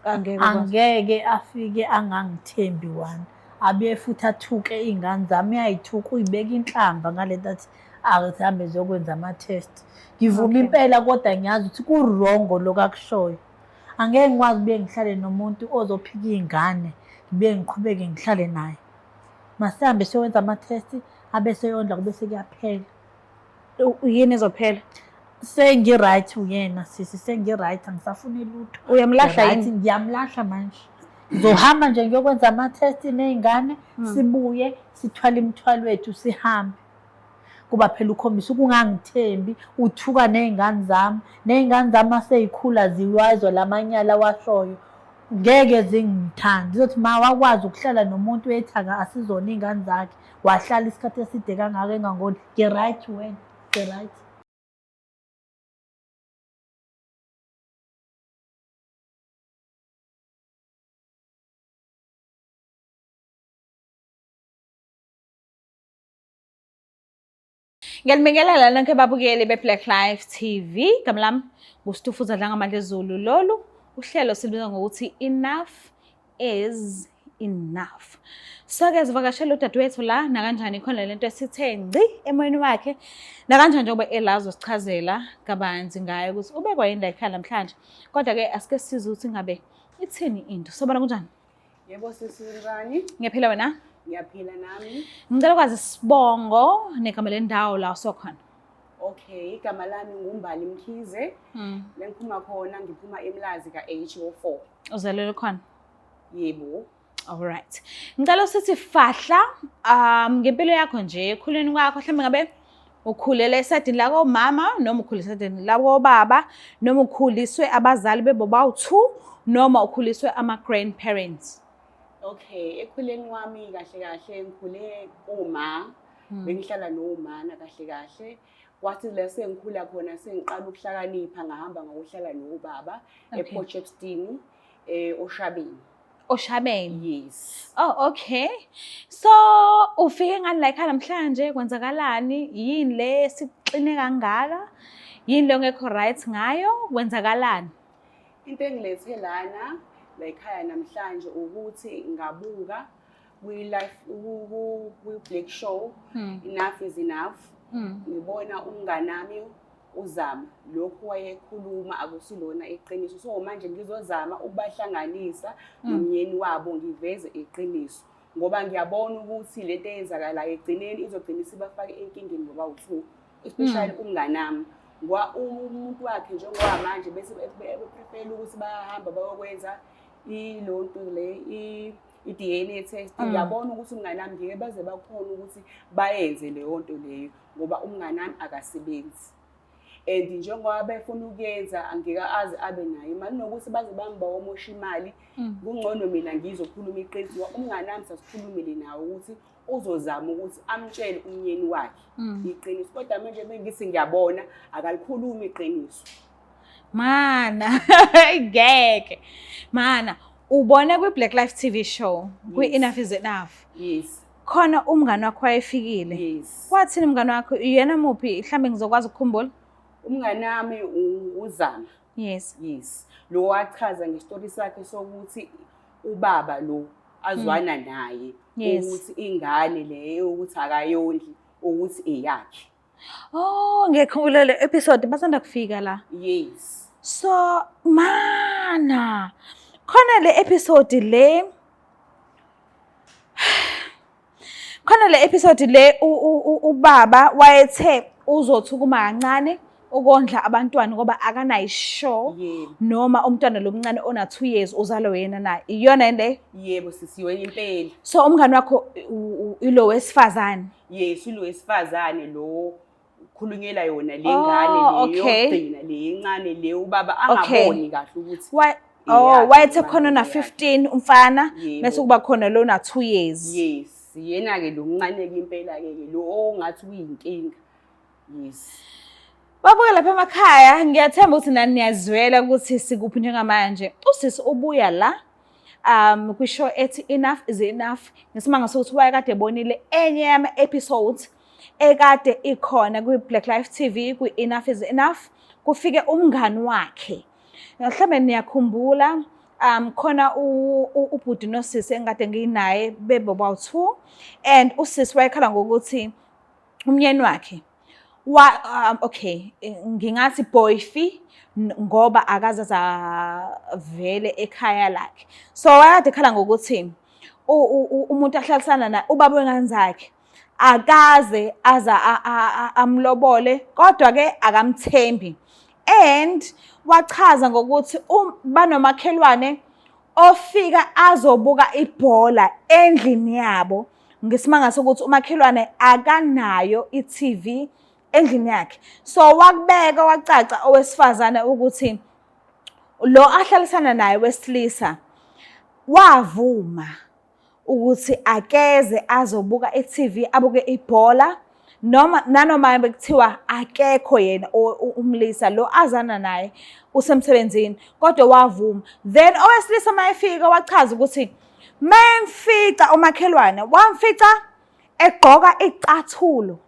Angeke ukwazi. Angeke afike angangithembi one. Abuye futhi athuke iy'ngane zami, uyayithuka uyibeka inhlamba ngale nto athi akuhambe ziyokwenza ama-test. Ngivuma impela kodwa ngiyazi ukuthi ku-wrong lokhu akushoyo. Angeke ngikwazi ukubuye ngihlale nomuntu ozophika iy'ngane, ngibuye ngiqhubeke ngihlale naye. Masihambe siyokwenza ama-test, abese eyondla kube sekuyaphela. Yini ezophela? Sengi-right uyena sisi, sengi-right angisafuni lutho. Uyamlahla Right, yini? ngiyamlahla manje. Ngizohamba nje ngiyokwenza ama-test ney'ngane, sibuye sithwale imithwalo yethu sihambe. Kuba phela ukhombisa ukungangithembi, uthuka ney'ngane zami. Ney'ngane zami masey'khula ziwazwa la manyala awashoyo. Ngeke zingithande. Zizothi ma wakwazi ukuhlala nomuntu ethaka asizona iy'ngane zakhe. Wahlala isikhathi eside kangaka engangoni. Ngi-right wena, ngi-right. Ngiyanibingelela nonke babukeli be-Black Life TV. Igama lami nguStufuza Dlangamandla Zulu. Lolu uhlelo silubiza ngokuthi Enough is Enough. So-ke sivakashele udadewethu la nakanjani khona lento esithe ngci emoyeni wakhe. Nakanjani njengoba ela azosichazela kabanzi ngayo ukuthi ubekwa yini la ekhaya namhlanje. Kodwa-ke asike sizwe ukuthi ngabe ithini into. Sobona kunjani? Yebo sisi unjani? Ngiyaphila wena? Ngiyaphila nami. Ngicela ukwazi isibongo negama lendawo la usokhona. Okay, igama lami nguMbali Mkhize. La ngiphuma khona ngiphuma eMlazi ka-H04. Uzalelwe khona? Yebo. Alright. Ngicela usithi fahla ngempilo yakho nje ekhuleni kwakho mhlawumbe ngabe ukhulele esayidini lakomama noma ukhulele esayidini lakobaba noma ukhuliswe abazali bebo bawu-2 noma ukhuliswe ama-grandparents. Okay, ekhuleni kwami kahle kahle ngikhule kuma bengihlala nomana kahle kahle. Kwathi la sengikhula khona sengiqala ukuhlakanipha ngahamba ngokuhlala nobaba ePort Shepstone Oshabeni. Oshabeni. Yes. Oh, okay. So ufike ngani la ekhaya namhlanje kwenzakalani? Yini le esikuxine kangaka? Yini le ongekho right ngayo? Kwenzakalani? Into engilethe lana la ekhaya namhlanje ukuthi ngabuka kwi-life kwi-Black show Enough is Enough. Ngibona umnganami uZama lokhu wayekhuluma akusilona iqiniso, so manje ngizozama ukubahlanganisa nomyeni wabo ngiveze iqiniso ngoba ngiyabona ukuthi lento eyenzakalayo egcineni izogcina isibafake enkingeni ngoba u-two, especially umnganami ngoba umuntu wakhe njengoba manje bese beprefera ukuthi bayahamba bayokwenza ilonto le i-DNA test. Ngiyabona ukuthi umnganami ngeke baze bakhona ukuthi bayenze leyo nto leyo ngoba umnganami akasebenzi and njengoba befuna ukuyenza angeke aze abe nayo imali nokuthi baze bangibawomosha imali. Kungcono mina ngizokhuluma iqiniso. Umnganami sasikhulumile nawe ukuthi uzozama ukuthi amtshele umyeni wakhe iqiniso, kodwa manje bengithi ngiyabona akalikhulumi iqiniso. Mana, ngeke. Mana, ubone kwi-Black Life TV show, kwi-Enough is Enough. Yes. Khona umngane wakho wayefikile. Yes. Wathini umngane wakho? Uyena muphi? Mhlambe ngizokwazi ukukhumbula. Umngane wami uZama. Yes. Yes. Lo wachaza ngestori sakhe sokuthi ubaba lo azwana naye ukuthi ingane leyo ukuthi akayondli ukuthi eyakhe. Oh, ngiyakhumbula le episode basanda kufika la. Yes. So mana khona le episode le khona le episode le ubaba wayethe uzothukuma kancane ukondla abantwana ngoba akanayo sure noma umntwana lomncane ona 2 years uzalwe yena na iyona le. Yebo sisi, yona impela. So umngane wakho ilo wesifazane. Yes, ilo wesifazane lo khulunyela yona le ngane le yokugcina le encane le ubaba angaboni kahle ukuthi why. Oh, wayethe khona na 15 umfana bese kuba khona lo na 2 years. Yes, yena ke lo mncane ke impela ke lo ongathi uyinkinga. Yes. Babuke lapha emakhaya, ngiyathemba ukuthi nani niyazwela ukuthi sikuphi njengamanje. Usisi ubuya la kwishow ethi Enough is Enough ngesimanga sokuthi wayekade ebonile enye yama episodes ekade ikhona kwi-Black Life TV kwi-Enough is Enough. Kufike umngani wakhe, mhlawumbe niyakhumbula. Khona ubhuti nosisi engikade nginaye bebobawu-two, and usisi wayekhala ngokuthi umyeni wakhe wa okay, ngingathi boyfi ngoba akaze azavele ekhaya lakhe. So wayekade ekhala ngokuthi umuntu ahlalisana naye, ubaba wengane zakhe, akaze aza amlobole, kodwa ke akamthembi. And wachaza ngokuthi banomakhelwane ofika azobuka ibhola endlini yabo, ngesimanga sokuthi umakhelwane akanayo i-TV endlini yakhe. So wakubeka wacaca owesifazane ukuthi lo ahlalisana naye wesilisa wavuma ukuthi akeze azobuka i-TV, abuke ibhola, noma nanoma bekuthiwa akekho yena umlisa lo azana naye usemsebenzini, kodwa wavuma. Then owesilisa mayefika wachaza ukuthi memfica umakhelwane, wamfica egqoka icathulo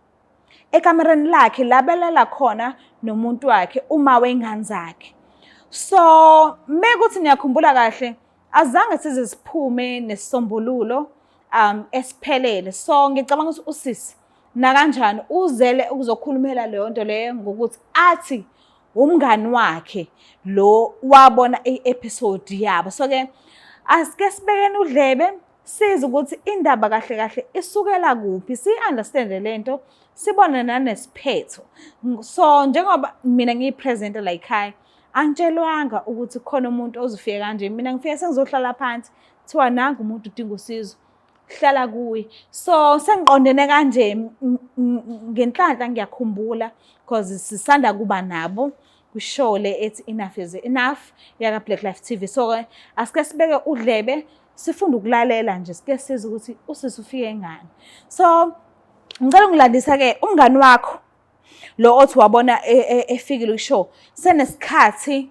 ekamereni lakhe la belala khona nomuntu wakhe, uma wengane zakhe. So mekuthi niyakhumbula kahle, azange size siphume nesisombululo esiphelele. So ngicabanga ukuthi usisi nakanjani uzele ukuzokhulumela leyo nto leyo, ngokuthi athi umngani wakhe lo wabona i-episode yabo. So ke asike sibekeni udlebe, size ukuthi indaba kahle kahle isukela kuphi, si-understande lento, sibone nanesiphetho. So njengoba mina ngiyi-presenter la ekhaya, angitshelwanga ukuthi khona umuntu ozofika kanje. Mina ngifike sengizohlala phansi, kuthiwa nangu umuntu udinga usizo, hlala kuye. So sengiqondene kanje ngenhlanhla ngiyakhumbula because sisanda kuba nabo kwishow le ethi Enough is Enough yaka Black Life TV. So asike sibeke udlebe, sifunde ukulalela nje, sike sizwe ukuthi usisi ufike ngani. So ngicela ungilandisa ke umngani wakho lo othi wabona efikile kwishow, senesikhathi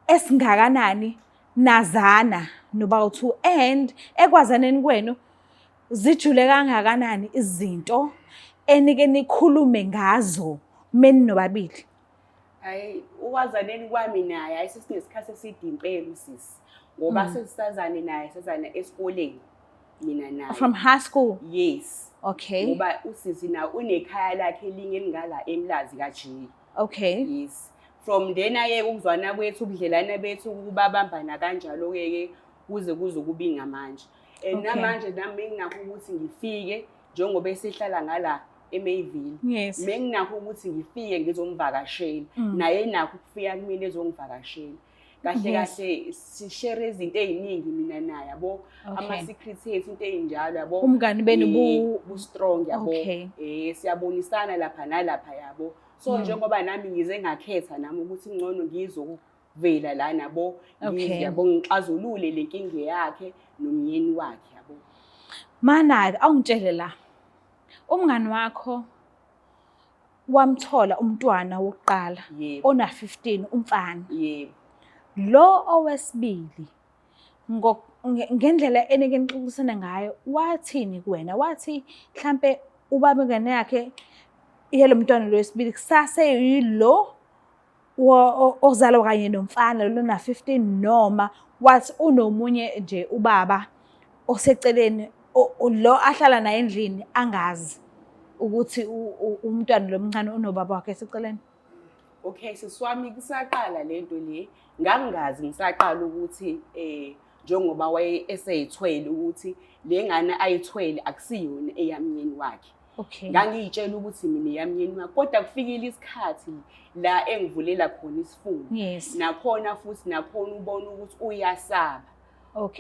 esingakanani nazana nobawu-two, and ekwazaneni kwenu zijule kangakanani izinto enike nikhulume ngazo meninobabili? Hayi, ukwazaneni kwami naye, hayi, sesinesikhathi eside impela usisi, ngoba sesisazane naye, sazana esikoleni mina naye. From high school? Yes. Okay. Ngoba usisi naye unekhaya lakhe elinye elingala eMlazi kaJ. Yes. From then ayeke ukuzwana kwethu, ubudlelwane bethu kubabambana kanjalo-ke ke kuze kuze kube ngamanje. And namanje nami benginakho ukuthi ngifike njengoba esehlala ngala eMayville. Benginakho ukuthi ngifike ngizomvakashela. Naye nakho ukufika kumina ezongivakashela. Kahle kahle sishare izinto ey'ningi mina naye, yabo. Ama-secrets ethu, into ey'njalo, yabo. Umngani benu Bu-strong, yabo. Siyabonisana lapha nalapha, yabo. So njengoba nami ngize ngakhetha nami ukuthi ngcono ngizokuvela la nabo, yabo, ngixazulule le nkinga yakhe nomyeni wakhe, yabo. Mana-ke awungitshele la, umngani wakho wamthola umntwana wokuqala ona 15, umfana. Yebo. Lo owesibili, ngendlela enike nixoxisana ngayo, wathini kuwena? Wathi mhlambe ubaba ingane yakhe yelo mntwana lo wesibili kusase yilo ozalwa kanye nomfana lona 15, noma wathi unomunye nje ubaba oseceleni lo ahlala naye endlini, angazi ukuthi umntwana lo mncane unobaba wakhe eseceleni? Okay, sisi wami, kusaqala lento le ngangingazi, ngisaqala ukuthi njengoba waye eseyithwele, ukuthi le ngane ayithwele akusiyona eyamyeni wakhe. Ngangiyitshela ukuthi mina eyamyeni wakhe, kodwa kufikile isikhathi la engivulela khona isifuba. Nakhona futhi nakhona ubona ukuthi uyasaba.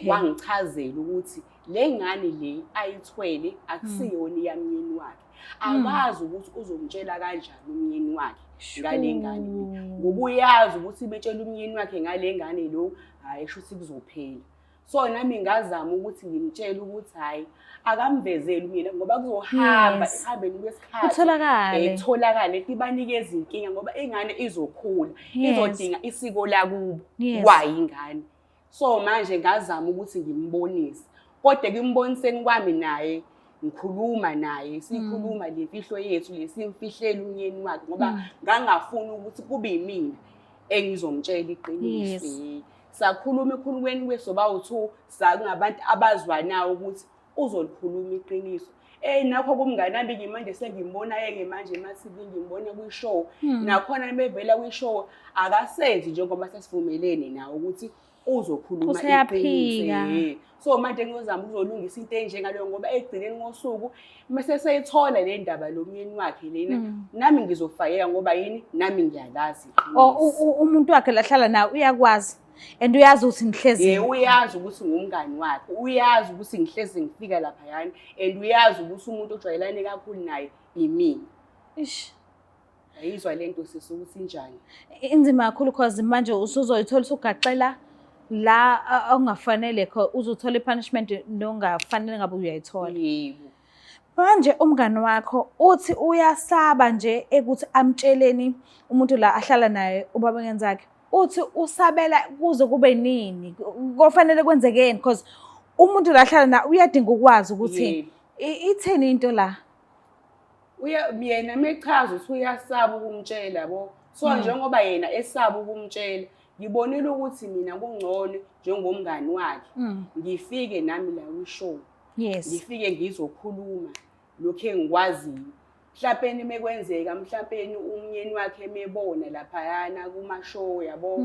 Wangichazela ukuthi le ngane le ayithwele akusiyona eyamyeni wakhe. Akazi ukuthi uzomtshela kanjani umyeni wakhe ngale ngane le. Ngoba uyazi ukuthi betshela umyeni wakhe ngale ngane lo, hhayi, sho ukuthi kuzophela. So nami ngazama ukuthi ngimtshele ukuthi hhayi, akamvezeli umyeni ngoba kuzohamba ekuhambeni kwesikhathi Kutholakale. Kutholakale, ibanikeza inkinga ngoba ingane izokhula, izodinga isiko lakubo kwayo ingane. So manje ngazama ukuthi ngimbonise, kodwa ekumboniseni kwami naye, ngikhuluma naye, sikhuluma le mfihlo yethu le, simfihlela umyeni wakhe, ngoba ngangafuni ukuthi kube yimina engizomtshela iqiniso. Sakhuluma ekhulumeni kwesobawu-two, sakungabantu abazwanayo ukuthi uzolikhuluma iqiniso. Nakho kumngani wami ngimanje sengimbona-ke manje ema-TV, ngimbona kwi-show. Nakhona mevela kwi-show akasenzi njengoba sesivumelene nawe ukuthi uzokhuluma Useyaphika. iqiniso. So manje ngiyozama ukuzolungisa into enjengaleyo ngoba ekugcineni kosuku mase seyithola le ndaba lo myeni wakhe lena, nami ngizofakeka ngoba yini, nami ngiyalazi O iqiniso. Umuntu wakhe lahlala naye uyakwazi and uyazi ukuthi nihlezi. Uyazi ukuthi ngumngani wakhe, uyazi ukuthi ngihlezi ngifika laphayana, and uyazi ukuthi umuntu ojwayelane kakhulu naye imina. Ish. Ayizwa lento sisi ukuthi injani. Inzima kakhulu cause manje usuzoyithola usugaxela la ongafanele uzothola i-punishment nongafanele ngabe uyayithola. Yebo. Manje umngani wakho uthi uyasaba nje ekuthi amtsheleni umuntu la ahlala naye ubaba ngenzakhe. Uthi usabela kuze kube nini? Kofanele kwenzekeni because umuntu la ahlala naye uyadinga ukwazi ukuthi itheni into la. Uya yena mechaza ukuthi uyasaba ukumtshela yabo. So njengoba yena esaba ukumtshela, ngibonile ukuthi mina kungcono njengomngani wakhe ngifike nami la kwi-show. Ngifike ngizokhuluma lokhu engikwaziyo. Mhlawumbe mekwenzeka, mhlawumbe umnyeni wakhe emebona laphayana kuma-show yabo,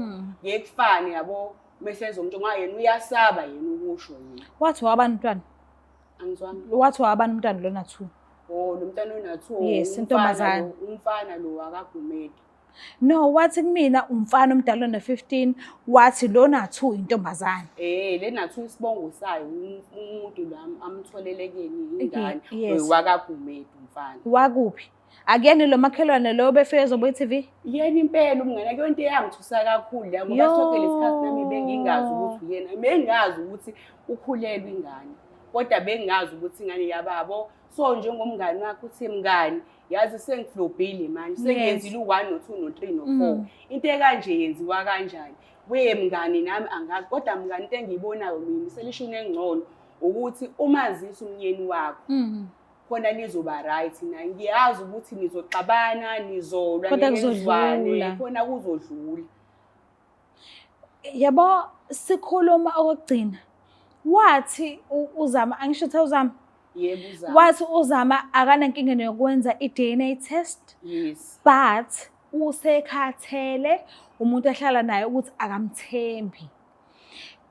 ngeke kufane yabo, mese ezomtshela ngoba yena uyasaba yena ukusho yena. Wathi wabani umntwana? Angizwanga. Wathi wabani umntwana lona 2? Oh, lo mntwana ona 2. Yes, intombazane. Umfana lo wakaGumede. No, wathi kumina umfana omdala ona 15, wathi lona 2 intombazane. Lena 2 isibongo sayo umuntu lo amtholelekeni ingane. WakaGumede umfana. Wakuphi? Akuyena lo makhelwane lo befike ezobuka i-TV? Yena impela umngane akuyona into eyangithusa kakhulu la ngoba sonke lesikhathi nami bengingazi ukuthi uyena. Bengingazi ukuthi ukhulelwe ingane. Kodwa bengingazi ukuthi ingane yababo. So njengomngani wakhe uthi mngani, yazi sengiflobhile manje, sengiyenzile u-1 no-2 no-3 no-4. Into ekanje yenziwa kanjani? We mngani nami angazi, kodwa mngani into engiyibonayo mina iselishini engcono ukuthi umazise umnyeni wakho. Khona nizoba right na, ngiyazi ukuthi nizoxabana, nizolwa, Kodwa ngeke nizwane, kuzodlula. khona kuzodlula. Yabo sikhuluma okugcina. Wathi uZama, angisho ukuthi uZama. Yebo uZama. Wathi uZama akanankinga nokwenza i-DNA test. But usekhathele umuntu ahlala naye ukuthi akamthembi.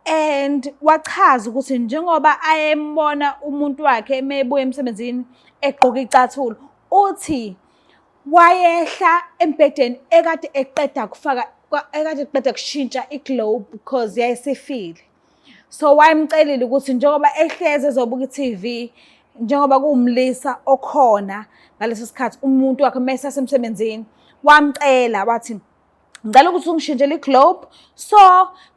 And wachaza ukuthi njengoba ayembona umuntu wakhe emebuya emsebenzini egqoka icathulo, uthi wayehla embhedeni ekade eqeda kufaka, ekade eqeda kushintsha i-globe because yayisifile. So wayemcelile ukuthi njengoba ehlezi ezobuka i-TV, njengoba kuwumlisa okhona ngaleso sikhathi umuntu wakhe mese asemsebenzini, wamcela wathi ngicela ukuthi ungishintshele i-globe. So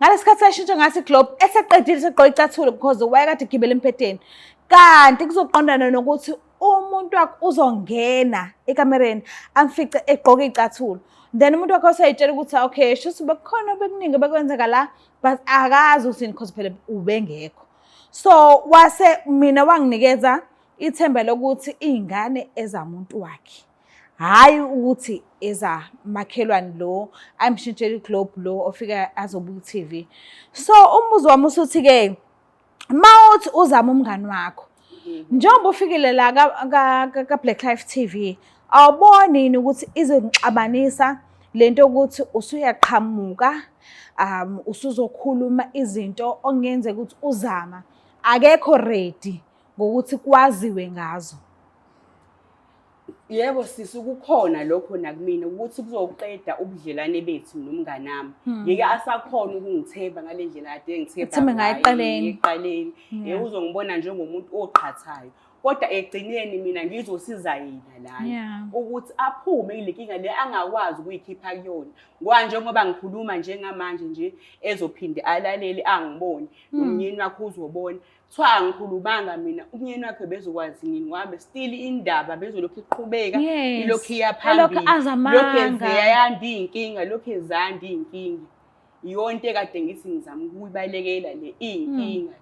ngalesi sikhathi sayishintsha ngathi i-globe, eseqedile seqoqa icathulo because wayekade egibele embhedeni. Kanti kuzoqondana nokuthi umuntu wakhe uzongena ekamereni amfice egqoke icathulo. Then umuntu wakhe useyitshela ukuthi okay, shuthi bekukhona bekuningi bekwenzeka la, but akazi ukuthi because phela ubengekho. So wase mina wanginikeza ithemba lokuthi iy'ngane ezamuntu wakhe, hhayi ukuthi ezamakhelwane lo amshintshela i-globe lo ofika azobuka i-TV. So umbuzo wami usuthi-ke, uma uthi uzama umngani wakho, njengoba ufikile la ka-Black Life TV, awuboni yini ukuthi izongixabanisa lento yokuthi usuyaqhamuka, usuzokhuluma izinto okungenzeka ukuthi uZama akekho ready ngokuthi kwaziwe ngazo? Yebo sisi, kukhona lokho nakumina ukuthi kuzoqeda ubudlelwane bethu nomngani wami. Ngeke asakhona ukungithemba ngale ndlela kade engithemba Uthembe ngayo ngayo ekuqaleni. ekuqaleni. Uzongibona njengomuntu oqhathayo. Kodwa ekugcineni mina ngizosiza yena lana ukuthi aphume kule nkinga le angakwazi ukuyikhipha kuyona. Ngoba njengoba ngikhuluma njengamanje nje ezophinde alalele angibone, nomnyeni wakhe uzobona. Kuthiwa angikhulumanga mina, umnyeni wakhe bezokwazi nini ngoba still indaba bezolokhu iqhubeka, ilokhu iya Elokhu phambili. azamanga. Lokhu eziyanda iy'nkinga, lokhu ezanda iy'nkinga. Iyona into ekade ngithi ngizama ukuyibalekela le iy'nkinga.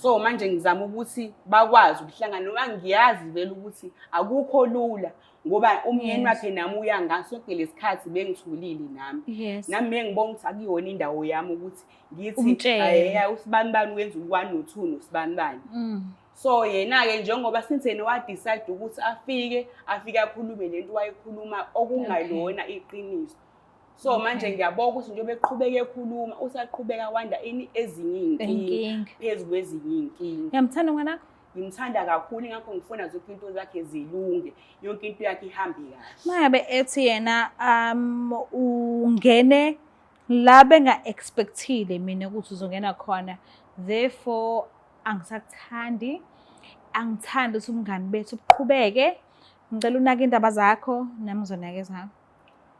So manje ngizama ukuthi bakwazi ukuhlangana, noma ngiyazi vele ukuthi akukho lula ngoba umyeni wakhe nami uyangazi sonke lesikhathi bengithulile nami. Nami bengibona ukuthi akuyona indawo yami ukuthi ngithi Umtshele. ayeya usibani bani wenza u-one no-two nosibani bani. So yena-ke njengoba since yena wa-decide ukuthi afike akhulume lento wayikhuluma okungalona iqiniso. So manje ngiyabona ukuthi njengoba eqhubeka ekhuluma usaqhubeka wanda ini ezinye iy'nkinga Inkinga. phezu kwezinye iy'nkinga. Uyamthanda umnganakho? Ngimthanda kakhulu, ingakho ngifuna zonke into zakhe zilunge, yonke into yakhe ihambe kahle. Mangabe ethi yena ungene la benga-expect-ile mina ukuthi uzongena khona, therefore angisakuthandi, angithandi ukuthi ubungani bethu buqhubeke. Ngicela unake iy'ndaba zakho, nami ngizonaka ezami.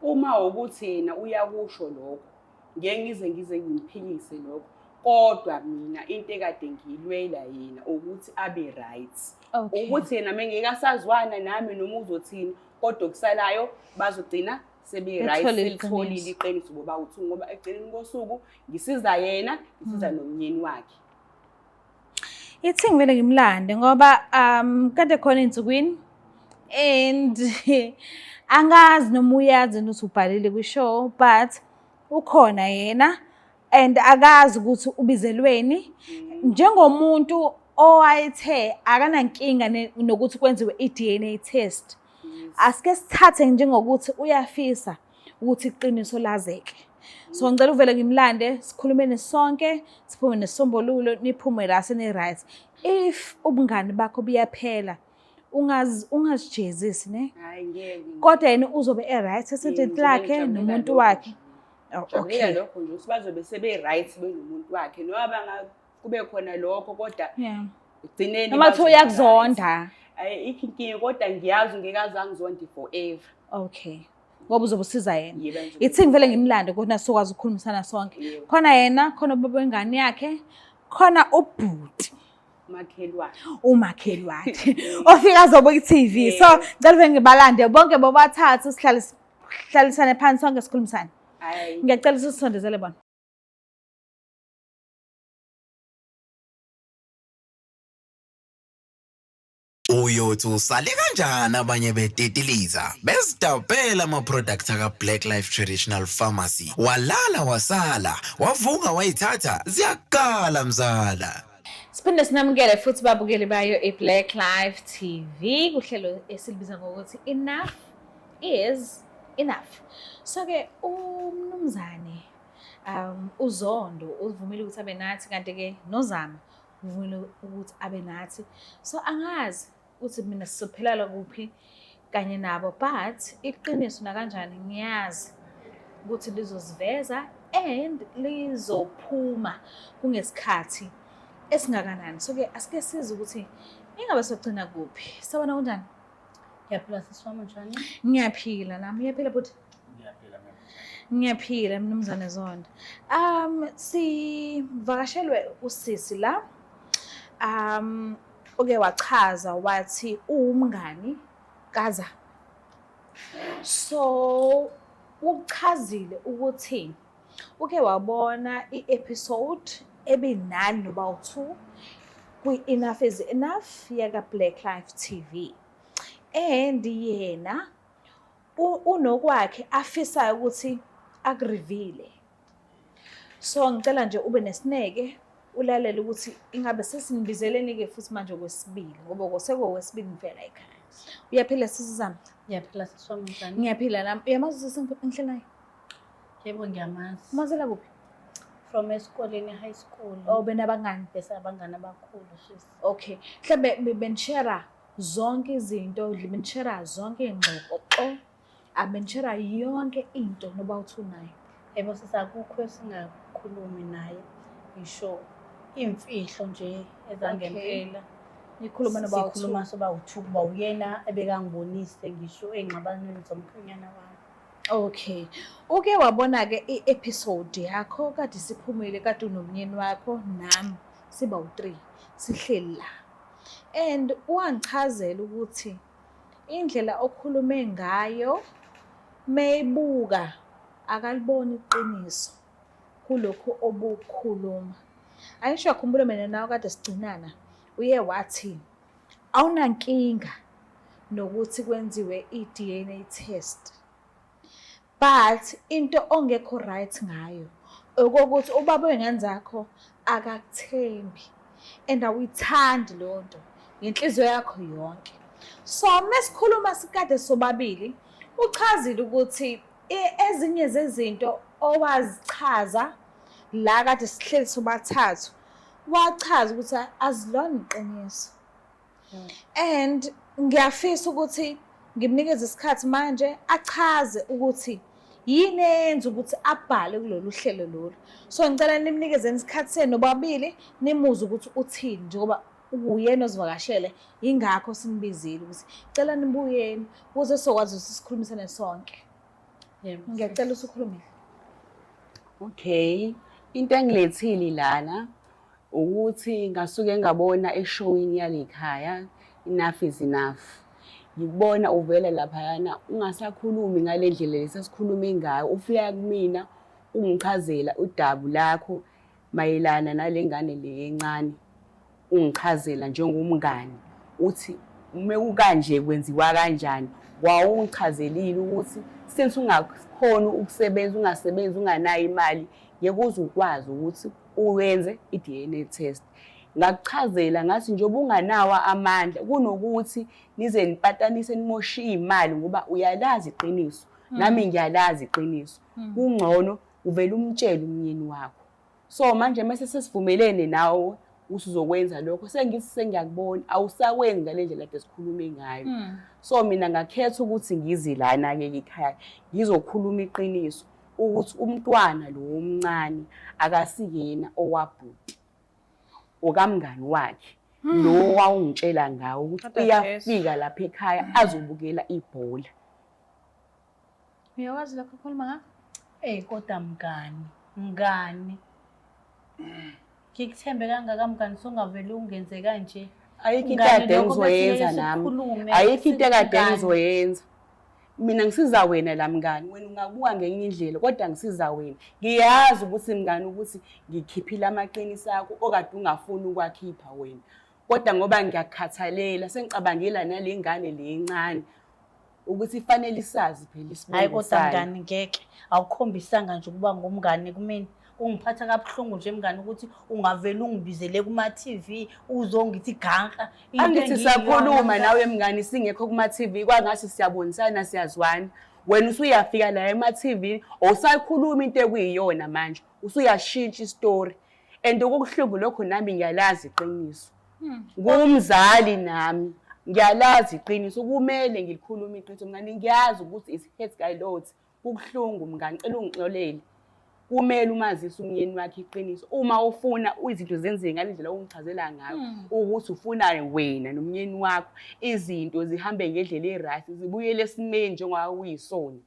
Uma ukuthi yena uyakusho lokho, ngeke ngize ngimphikise lokho. Kodwa mina into ekade ngiyilwela yena ukuthi abe right. Ukuthi yena mengeke asazwana nami noma uzothini, kodwa okusalayo bazogcina sebe-right, Betholile selitholile iqiniso. iqiniso ngoba uthi ngoba ekugcineni kosuku ngisiza yena, ngisiza nomnyeni wakhe. Ithi ngivele ngimlande ngoba kade khona ey'nsukwini and angazi noma uyazi ukuthi ubhalile kwi-show, but ukhona yena and akazi ukuthi ubizelweni njengomuntu owayethe akanankinga nokuthi kwenziwe i-DNA test. Asike sithathe njengokuthi uyafisa ukuthi iqiniso lazeke. So ngicela uvele ngimlande sikhulumeni sonke, siphume nesisombululo, niphume la seni-right. If ubungani bakho buyaphela, ungazijezisi ne? Hhayi ngeke. Kodwa yena uzobe e-right esendlini Ngizobe lakhe ngijabulela nomuntu lokho wakhe. nje. Oh, Jabulela okay. lokho nje ukuthi bazobe sebe-right benomuntu wakhe. Noma kube khona lokho kodwa ekugcineni Noma kuthiwa bazobe right. uyakuzonda. Hhayi, ikho inkinga kodwa ngiyazi ngeke aze angizonde forever. Okay. Ngoba uzobe usiza yena. Yebo, ngizobe Ithi ngivele ngimlande kodwa sizokwazi ukukhulumisana sonke. Yebo. Khona yena, khona ubaba wengane yakhe, khona ubhuti. Umakhelwane. Umakhelwane. Ofika azobuka i-TV. So ngicela uvele ngibalande bonke bobathathu sihlale sihlalisane phansi sonke sikhulumisane. Hhayi. Ngiyacela ukuthi usondezele bona. Uyothi usale kanjani abanye betitiliza bezidabhela ama-product aka-Black Life Traditional Pharmacy, walala wasala wavuka wayithatha ziyakala mzala. Siphinde sinamukele futhi babukeli bayo i-Black Life TV kuhlelo esilibiza ngokuthi Enough is Enough. So-ke umnumzane uZondo uvumile ukuthi abe nathi, kanti-ke noZama uvumile ukuthi abe nathi. So angazi ukuthi mina sizophelela kuphi kanye nabo, but iqiniso nakanjani ngiyazi ukuthi lizoziveza and lizophuma kungesikhathi esingakanani. So-ke asike size ukuthi ingabe sogcina kuphi. Sawubona, kunjani? Ngiyaphila sisi wami, njani? Ngiyaphila nami. Uyaphila bhuti? Ngiyaphila mina. Ngiyaphila mnumzane Zondo. Sivakashelwe usisi la. Uke wachaza wathi uwumngani kaZama. So uchazile ukuthi uke wabona i-episode ebinani noba u-2 kwi-Enough is Enough yaka Black Life TV. And yena unokwakhe afisayo ukuthi aku-reveal-e. So ngicela nje ube nesineke ulalele ukuthi ingabe sesinibizeleni-ke futhi manje okwesibili, ngoba sekuwokwesibili ngivela ekhaya. Uyaphila sisi Zama? Ngiyaphila sisi wami, njani? Ngiyaphila nami. Uyamazi usisi engihleli naye? Yebo, ngiyamazi. Umazela kuphi? From esikoleni, high school. Oh, benabangani? Bese abangani abakhulu sisi. Okay. Mhlambe benishare zonke izinto, benishare zonke iy'ngxoxo, abenishare yonke into noba uthi unayo. Yebo sisi, akukho esingakhulumi naye, ngisho imfihlo nje ezangempela. Nikhuluma noba uthi. Sikhuluma soba u-two, kuba uyena ebekangibonise ngisho ey'ngxabanweni zomkhwenyana wami. Okay. Uke wabona-ke i-episode yakho kade siphumile, kade unomnyeni wakho nami siba u-3 sihleli la. And wangichazela ukuthi indlela okhulume ngayo meyibuka akaliboni iqiniso kulokhu obukhuluma. Ayisho yakhumbula mina nawe kade sigcinana uye wathi awunankinga nokuthi kwenziwe i-DNA test. But into ongekho right ngayo okokuthi ubaba wey'ngane zakho akakuthembi and awuyithandi leyo nto ngenhliziyo yakho yonke. So mesikhuluma sikade sobabili uchazile ukuthi ezinye zezinto owazichaza la kade sihleli sobathathu wachaza ukuthi azilona iqiniso. And ngiyafisa ukuthi ngimnikeze isikhathi manje achaze ukuthi yini eyenza ukuthi abhale kulolu hlelo lolu. So ngicela nimnikezeni isikhathi senu nobabili nimuzwe ukuthi uthini njengoba uyena ozivakashele yingakho sinibizile ukuthi cela nibuyeni ukuze sizokwazi ukuthi sikhulumisane sonke. Yebo. Ngiyacela usukhulumile. Okay. Into engilethile lana ukuthi ngasuke ngabona eshowini yale khaya enough is enough. Ngikubona uvela laphayana ungasakhulumi ngale ndlela lesasikhulume ngayo, ufika kumina ungichazela udabu lakho mayelana nale ngane le encane, ungichazela njengomngani uthi uma kukanje kwenziwa kanjani. Wawungichazelile ukuthi since ungakhoni ukusebenza, ungasebenzi, unganayo imali, ngeke uze ukwazi ukuthi uwenze i-DNA test. Ngakuchazela ngathi njengoba unganawo amandla kunokuthi nize nipatanise nimoshe iy'mali ngoba uyalazi iqiniso, nami ngiyalazi iqiniso. Kungcono uvele umtshele umyeni wakho. So manje mase sesivumelene nawe ukuthi uzokwenza lokho, sengithi sengiyakubona awusakwenzi ngale ndlela kade sikhulume ngayo. So mina ngakhetha ukuthi ngize lana-ke ekhaya ngizokhuluma iqiniso ukuthi umntwana lo omncane akasiyena owabhuti, okamngani wakhe lo wawungitshela ngawo ukuthi Kodwa Jesu. uyafika lapha ekhaya azobukela ibhola. Uyakwazi lokho okhuluma ngakho? Eyi kodwa mngani, mngani. Ngikuthembe kangaka mngani songavele ungenze kanje. Ayikho into Mngani, kade lokho ngizoyenza besingeke nami. sikhulume, Ayikho into ekade mngani. ngizoyenza. Mina ngisiza wena la mngani, wena ungabuka ngenye indlela kodwa ngisiza wena. Ngiyazi ukuthi mngani ukuthi ngikhiphile amaqiniso akho okade ungafuni ukwakhipha wena. Kodwa ngoba ngiyakukhathalela sengicabangela nale ngane le encane ukuthi ifanele isazi phela Hhayi isibongo kodwa sayo. mngani ngeke, awukhombisanga nje ukuba ngumngani kumina. Kungiphatha kabuhlungu nje mngani ukuthi ungavele ungibizele kuma-TV uzongithi ganka. Into Angithi engiyiyona sakhuluma mngani. nawe mngani singekho kuma-TV kwangathi siyabonisana siyazwana. Wena usuyafika la ema-TV awusakhulumi into ekuyiyona manje, usuyashintsha isitori. And okubuhlungu lokho nami ngiyalazi iqiniso. Ngumzali nami ngiyalazi iqiniso, kumele ngilikhulume iqiniso mngani, ngiyazi ukuthi it hurts a lot. Kubuhlungu mngani, cela ungixolele. Kumele umazise umyeni wakhe iqiniso uma ufuna izinto zenzeke ngale ndlela ongichazela ngayo ukuthi ufuna wena nomyeni wakho izinto zihambe ngendlela e-right, zibuyele esimeni njengoba kuyisona.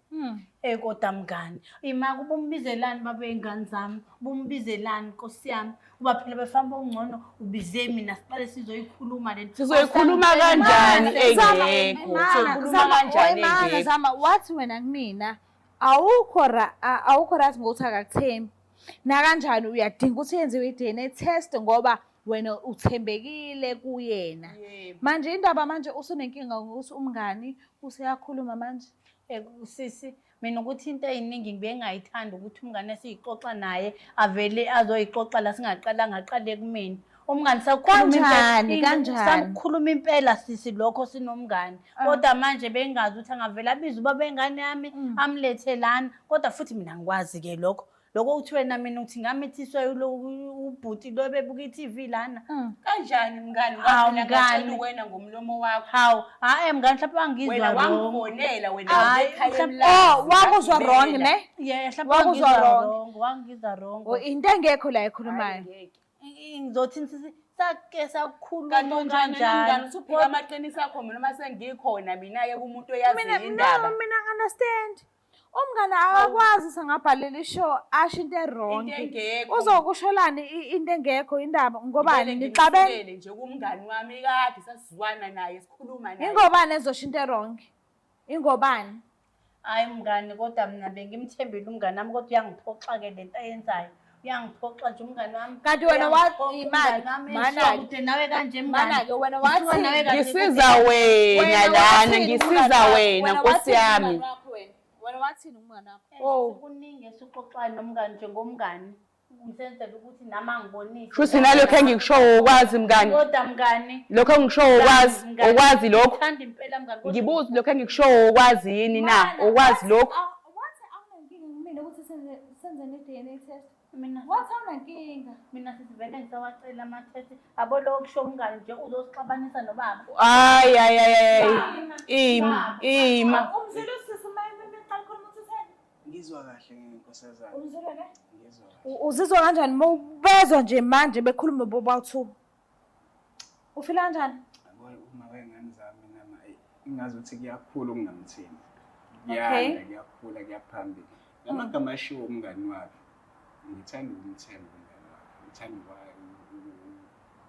Eh kodwa mngani, ima kuba umbizelani baba ey'ngane zami, ubumbizelani nkosi yami, kuba phela befamba okungcono ubize mina siqale sizoyikhuluma le nto. Sizoyikhuluma kanjani Zama, engekho? Mana, Sizoyikhuluma Zama, kanjani oye mana, engekho? Zama, wathi wena kumina awukho awukho right ngokuthi akakuthembi. Nakanjani uyadinga ukuthi yenziwe i-DNA test ngoba wena uthembekile kuyena. Yebo. Manje indaba manje usunenkinga ngokuthi umngani useyakhuluma manje. Eh, sisi mina ukuthi into ey'ningi ngibe ngingayithandi ukuthi umngane esiyixoxa naye avele azoyixoxa la singaqalanga aqale kumina. Umngani sakukhuluma Kanjani, impela, kanjani? sakukhuluma impela sisi lokho sinomngani. Kodwa manje bengingazi ukuthi angavele abize ubaba wengane yami amlethe lana. Kodwa futhi mina ngikwazi-ke lokho. Lokho uthi wena mina uthi ngamithiswa ubhuti lo bebuka i-TV lana. Kanjani mngani? Hawu, Ngoba phela ngacela mngani. wena ngomlomo wakho. Hawu, hhayi mngani mhlawumbe wangizwa Wena wrong. wangifonela wena Hhayi, ekhaya mhlawumbe- Oh, eMlazi, wakuzwa wrong ngagibela. ne? Yeah, mhlawumbe Wakuzwa wangizwa wrong. wrong, wangizwa wrong. Oh, into engekho la ekhulumayo. Hhayi, ngeke. Ngizothini sisi sake sakukhuluma Kanti unjani wena mngani kanjani. usuphika amaqiniso akho mina uma sengikhona mina-ke kumuntu oyaziyo Mina no, indaba. mina understand. Umngane akakwazi sangabhalela ishow asho into e-wrong. Into engekho. Uzokusholani into engekho indaba ngobani Ngivele nixabene? ngimsukele nje kumngani wami kade sasizwana naye sikhuluma naye. Ingobani ezosho into e-wrong? Ingobani? Hayi mngani kodwa mina bengimthembile umngani wami kodwa uyangiphoxa-ke lento ayenzayo. Uyangiphoxa nje umngani wami. Kanti wena Uyangiphoxa imali, umngani wami, mana-ke. engisuka kude nawe kanje mngani. Mana-ke wena Ngisuka wathini? nawe kanje Ngisiza kude. wena lana, wathini ngisiza umngani wakho? wena Wena Nkosi wathini yami. umngani wakho wena? Wena wathini umngani wakho? Oh. Kuningi esikuxoxayo nomngani njengomngani. Ngisenzela ukuthi nami angibonise. Shuthi nalokho engikushoyo ukwazi mngani. Kodwa mngani. Lokho engikushoyo ukwazi, Mngani, ukwazi lokho. Ngithanda impela mngani. Kodwa Ngibuza lokho engikushoyo ukwazi yini na? Mana, Ukwazi wathi- lokho. Wathi awunankinga kumina ukuthi senze ne-DNA test. Mina Wathi awunankinga. mina sisivele ngisawacela ama-test. Abo lokho kusho umngani nje uzosixabanisa nobaba. Hayi hayi hayi hayi. Ima, ima. Umzwile usisi uma eqala ukukhuluma uthi utheni? Ngizwa kahle nkosazana. Umzwile ne? Ngizwa kahle. Uzizwa kanjani uma ubezwa nje manje bekhuluma bobawu-two? Ufila kanjani? Yabo uma wengane zami nama ingazi ukuthi kuyakhula ukungamthembi. Okay. Kuyanda, kuyakhula, kuyaphambili. Lamagama ashiwo umngani wakhe. Ngithanda ukumthemba umngani wakhe. Ngithanda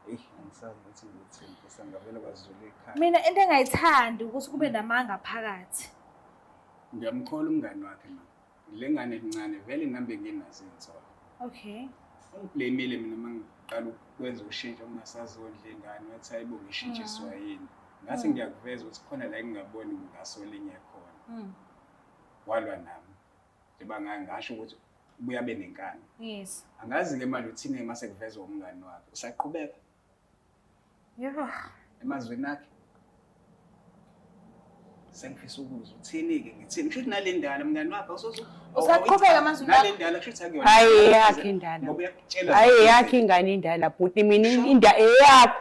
eyi angisazi ukuthi ngithini Nkosi yami, ngavele kwazula ekhaya. Mina into engayithandi ukuthi kube namanga phakathi. Ngiyamkhola umngani wakhe ma. Le ngane encane vele nami benginazo iy'nsolo. Okay. Ungiblamile mina uma ngiqala ukwenza ushintsho ngingasazondli ingane wathi hayibo ngishintshiswa yini. Ngathi ngiyakuveza ukuthi khona la engingaboni ngaso linye khona. Walwa nami. Njengoba ngasho ukuthi ubuye abe nenkani. Yes. Angazi-ke manje uthini uma sekuvezwa umngani wakhe. Usaqhubeka Yebo. emazwini akhe. Sengifisa ukuzwa uthini-ke ngithini. Kusho ukuthi nale ndala mngani wakhe awusoze Usaqhubeka emazwini akho? Nale ndala kusho ukuthi akuyona. Hayi eyakhe indala. Ngoba uyakutshela. Hayi eyakho ingane indala bhuti mina inda eyakho.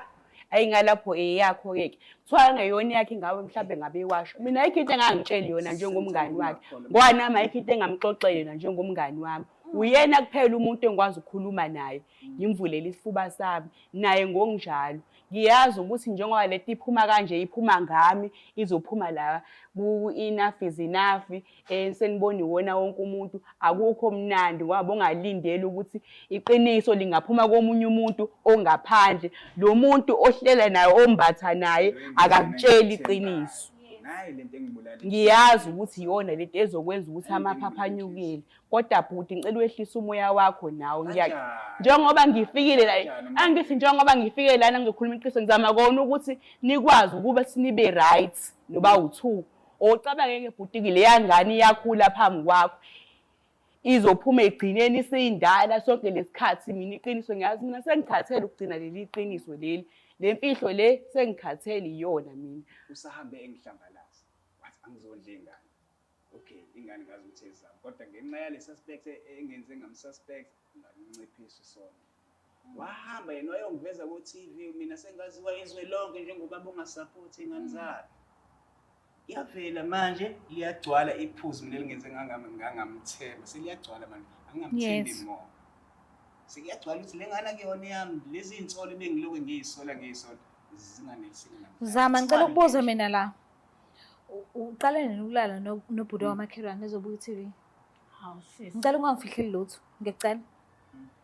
Ayi ngalapho eyakho ke. Kuthiwa ngeyona yakhe ingawe mhlambe ngabe iwasho. Mina ayikho into engangitsheli yona njengomngani wakhe. Ngoba nami ayikho into engamxoxele yona njengomngani wami. Uyena kuphela umuntu engikwazi ukukhuluma naye. Ngimvulele isifuba sami naye ngokunjalo. Ngiyazi ukuthi njengoba lento iphuma kanje iphuma ngami izophuma la ku enough is enough senibona iwona wonke umuntu akukho mnandi ngoba bongalindeli ukuthi iqiniso lingaphuma komunye umuntu ongaphandle. Lo muntu ohlela naye ombatha naye akakutsheli iqiniso. Nayi lento engibulala. Ngiyazi ukuthi iyona lento ezokwenza ukuthi amaphaphu anyukile. Kodwa bhuti ngicela uwehlise umoya wakho nawe. Kanjani? Njengoba ngifikile la, Kanjani uma- angithi njengoba ngifike lana ngizokhuluma iqiniso ngizama kona ukuthi nikwazi ukuba sinibe right noba u2. Ocabange ke bhuti ke leya ngane iyakhula phambi kwakho. Izophuma egcineni isindala sonke lesikhathi mina iqiniso ngiyazi mina sengikhathele ukugcina leli qiniso leli. Le mfihlo le sengikhathele iyona mina. Usahambe engihlambalaza. Wathi angizondla ingane. Okay, ingane ngazi ukuthi ezami kodwa ngenxa yale suspect engenze ngamsuspect nganciphisa isonto. Wahamba yena wayongiveza ku-TV mina sengaziwa izwe lonke njengoba ongasupport ingane zakhe. Iyavela manje liyagcwala iphuzu mina elingenze ngangamthemba. Seliyagcwala manje angingamthembi Yes. more. Sekuyagcwala ukuthi le ngane akuyona yami lezi iy'nsolo ebengilokhu ngiyisola zinganeliseki namhlanje. Zama ngicela ukubuza mina la. Uqale nini ukulala nobhuti wamakhelwane ezobuka i-TV? Hawu sisi. Ngicela ungangifihleli lutho. Ngiyacela.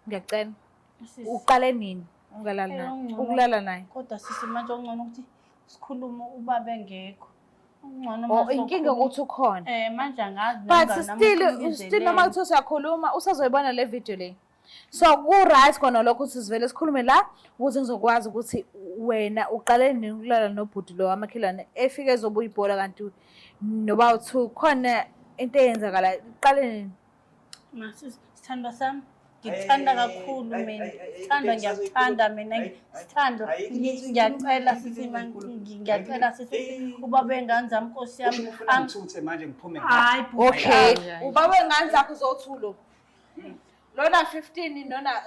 Ngiyacela. Sisi. Uqale nini ungalali naye? Okungcono- Ukulala naye. Kodwa sisi manje okungcono ukuthi sikhulume ubaba engekho. Okungcono Oh, mase inkinga ukhuluma- ukuthi ukhona. Manje angazi But nomngani wami still ukhuluma still noma endleleni. kuthiwa siyakhuluma usazoyibona le video le. So ku-right kona lokho ukuthi sivele sikhulume la ukuze ngizokwazi ukuthi wena uqale nini ukulala nobhuti lo wamakhelwane efike ezobuya ibhola kanti noba u-two khona into eyenzakala uqale nini? Ma sisi, sithandwa sami ngikuthanda kakhulu mina. Sithandwa ngiyakuthanda mina. Sithandwa ngiyacela sisi ngiyacela sisi ubaba wengane zami Nkosi yami. Usho ufuna ngithuthe manje ngiphume Hayi bhuti. Okay. Ubaba wengane zakho uzothulo. Lona 15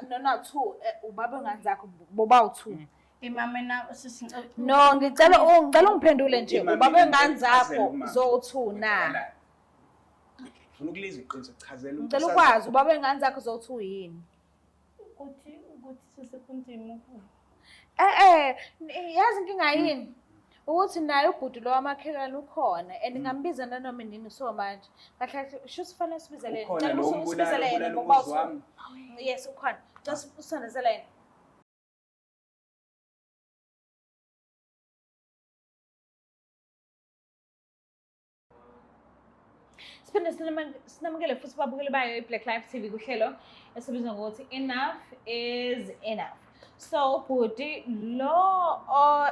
nona 2 ubaba wengane zakho boba u2. Imama na sisi No, ngicela ungiphendule nje ubaba wengane zakho zo2 na. Ngifuna ukulizwa iqiniso chazela Ngicela ukwazi ubaba wengane zakho zo2 yini? ukuthi sisi kunzima uku. Yazi inkinga yini? Ukuthi naye ubhuti lo wamakhelwane ukhona and ngambiza nanoma nini so manje. Kahle kahle sho sifanele sibizele yena. Ukhona Ngicela lo ukuthi ombulala, usibizele yena obulala ngoba umuzi wami. Yes, ukhona. Ngicela usondezele yena. Siphinde sinamukele futhi babukeli bayo i-Black Life TV kuhlelo esibizwa ngokuthi Enough is Enough. So bhuti lo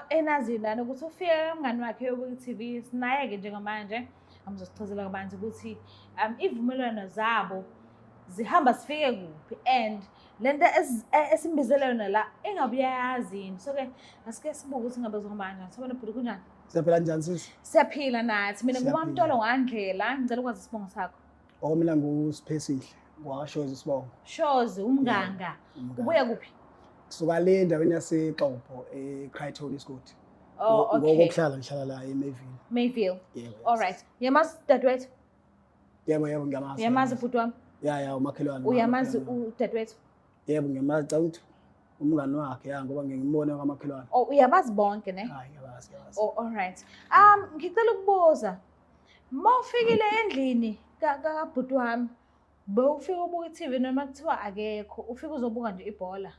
enaziyo lana ukuthi ufike kamngani wakhe eyobuka i-TV sinaye-ke njengamanje amzosichazela kabanzi ukuthi ivumelwano zabo zihamba sifike kuphi and lento esimbizele yona la engabe uyayazi yini. So-ke asike sibuke ukuthi ngabe zohamba kanjani. Sabona bhuti, kunjani? Siyaphila njani sisi? Siyaphila nathi. Mina nguMamtolo Ngandlela, ngicela ukwazi isibongo sakho. Oh mina nguSiphesihle, ngwakwaShozi isibongo. Shozi umnganga. Ubuya kuphi? Kusuka le endaweni yaseXobho eCrichton isigodi. Oh okay. Ngokuhlala ngihlala la eMayville. Mayville. Yebo. All right. Uyamazi dadewethu? Yebo yebo ngiyamazi. Uyamazi bhuti wami? Ya ya umakhelwane. Uyamazi udadewethu? Yebo ngiyamazi cha ukuthi umngani wakhe ya ngoba ngimbone kwamakhelwane. Oh uyabazi bonke ne? Hayi ngiyabazi ngiyabazi. Oh all right. Ngicela ukubuza. Mawufikile endlini kabhuti wami, bewufika ubuka i-TV noma kuthiwa akekho, ufika uzobuka nje ibhola?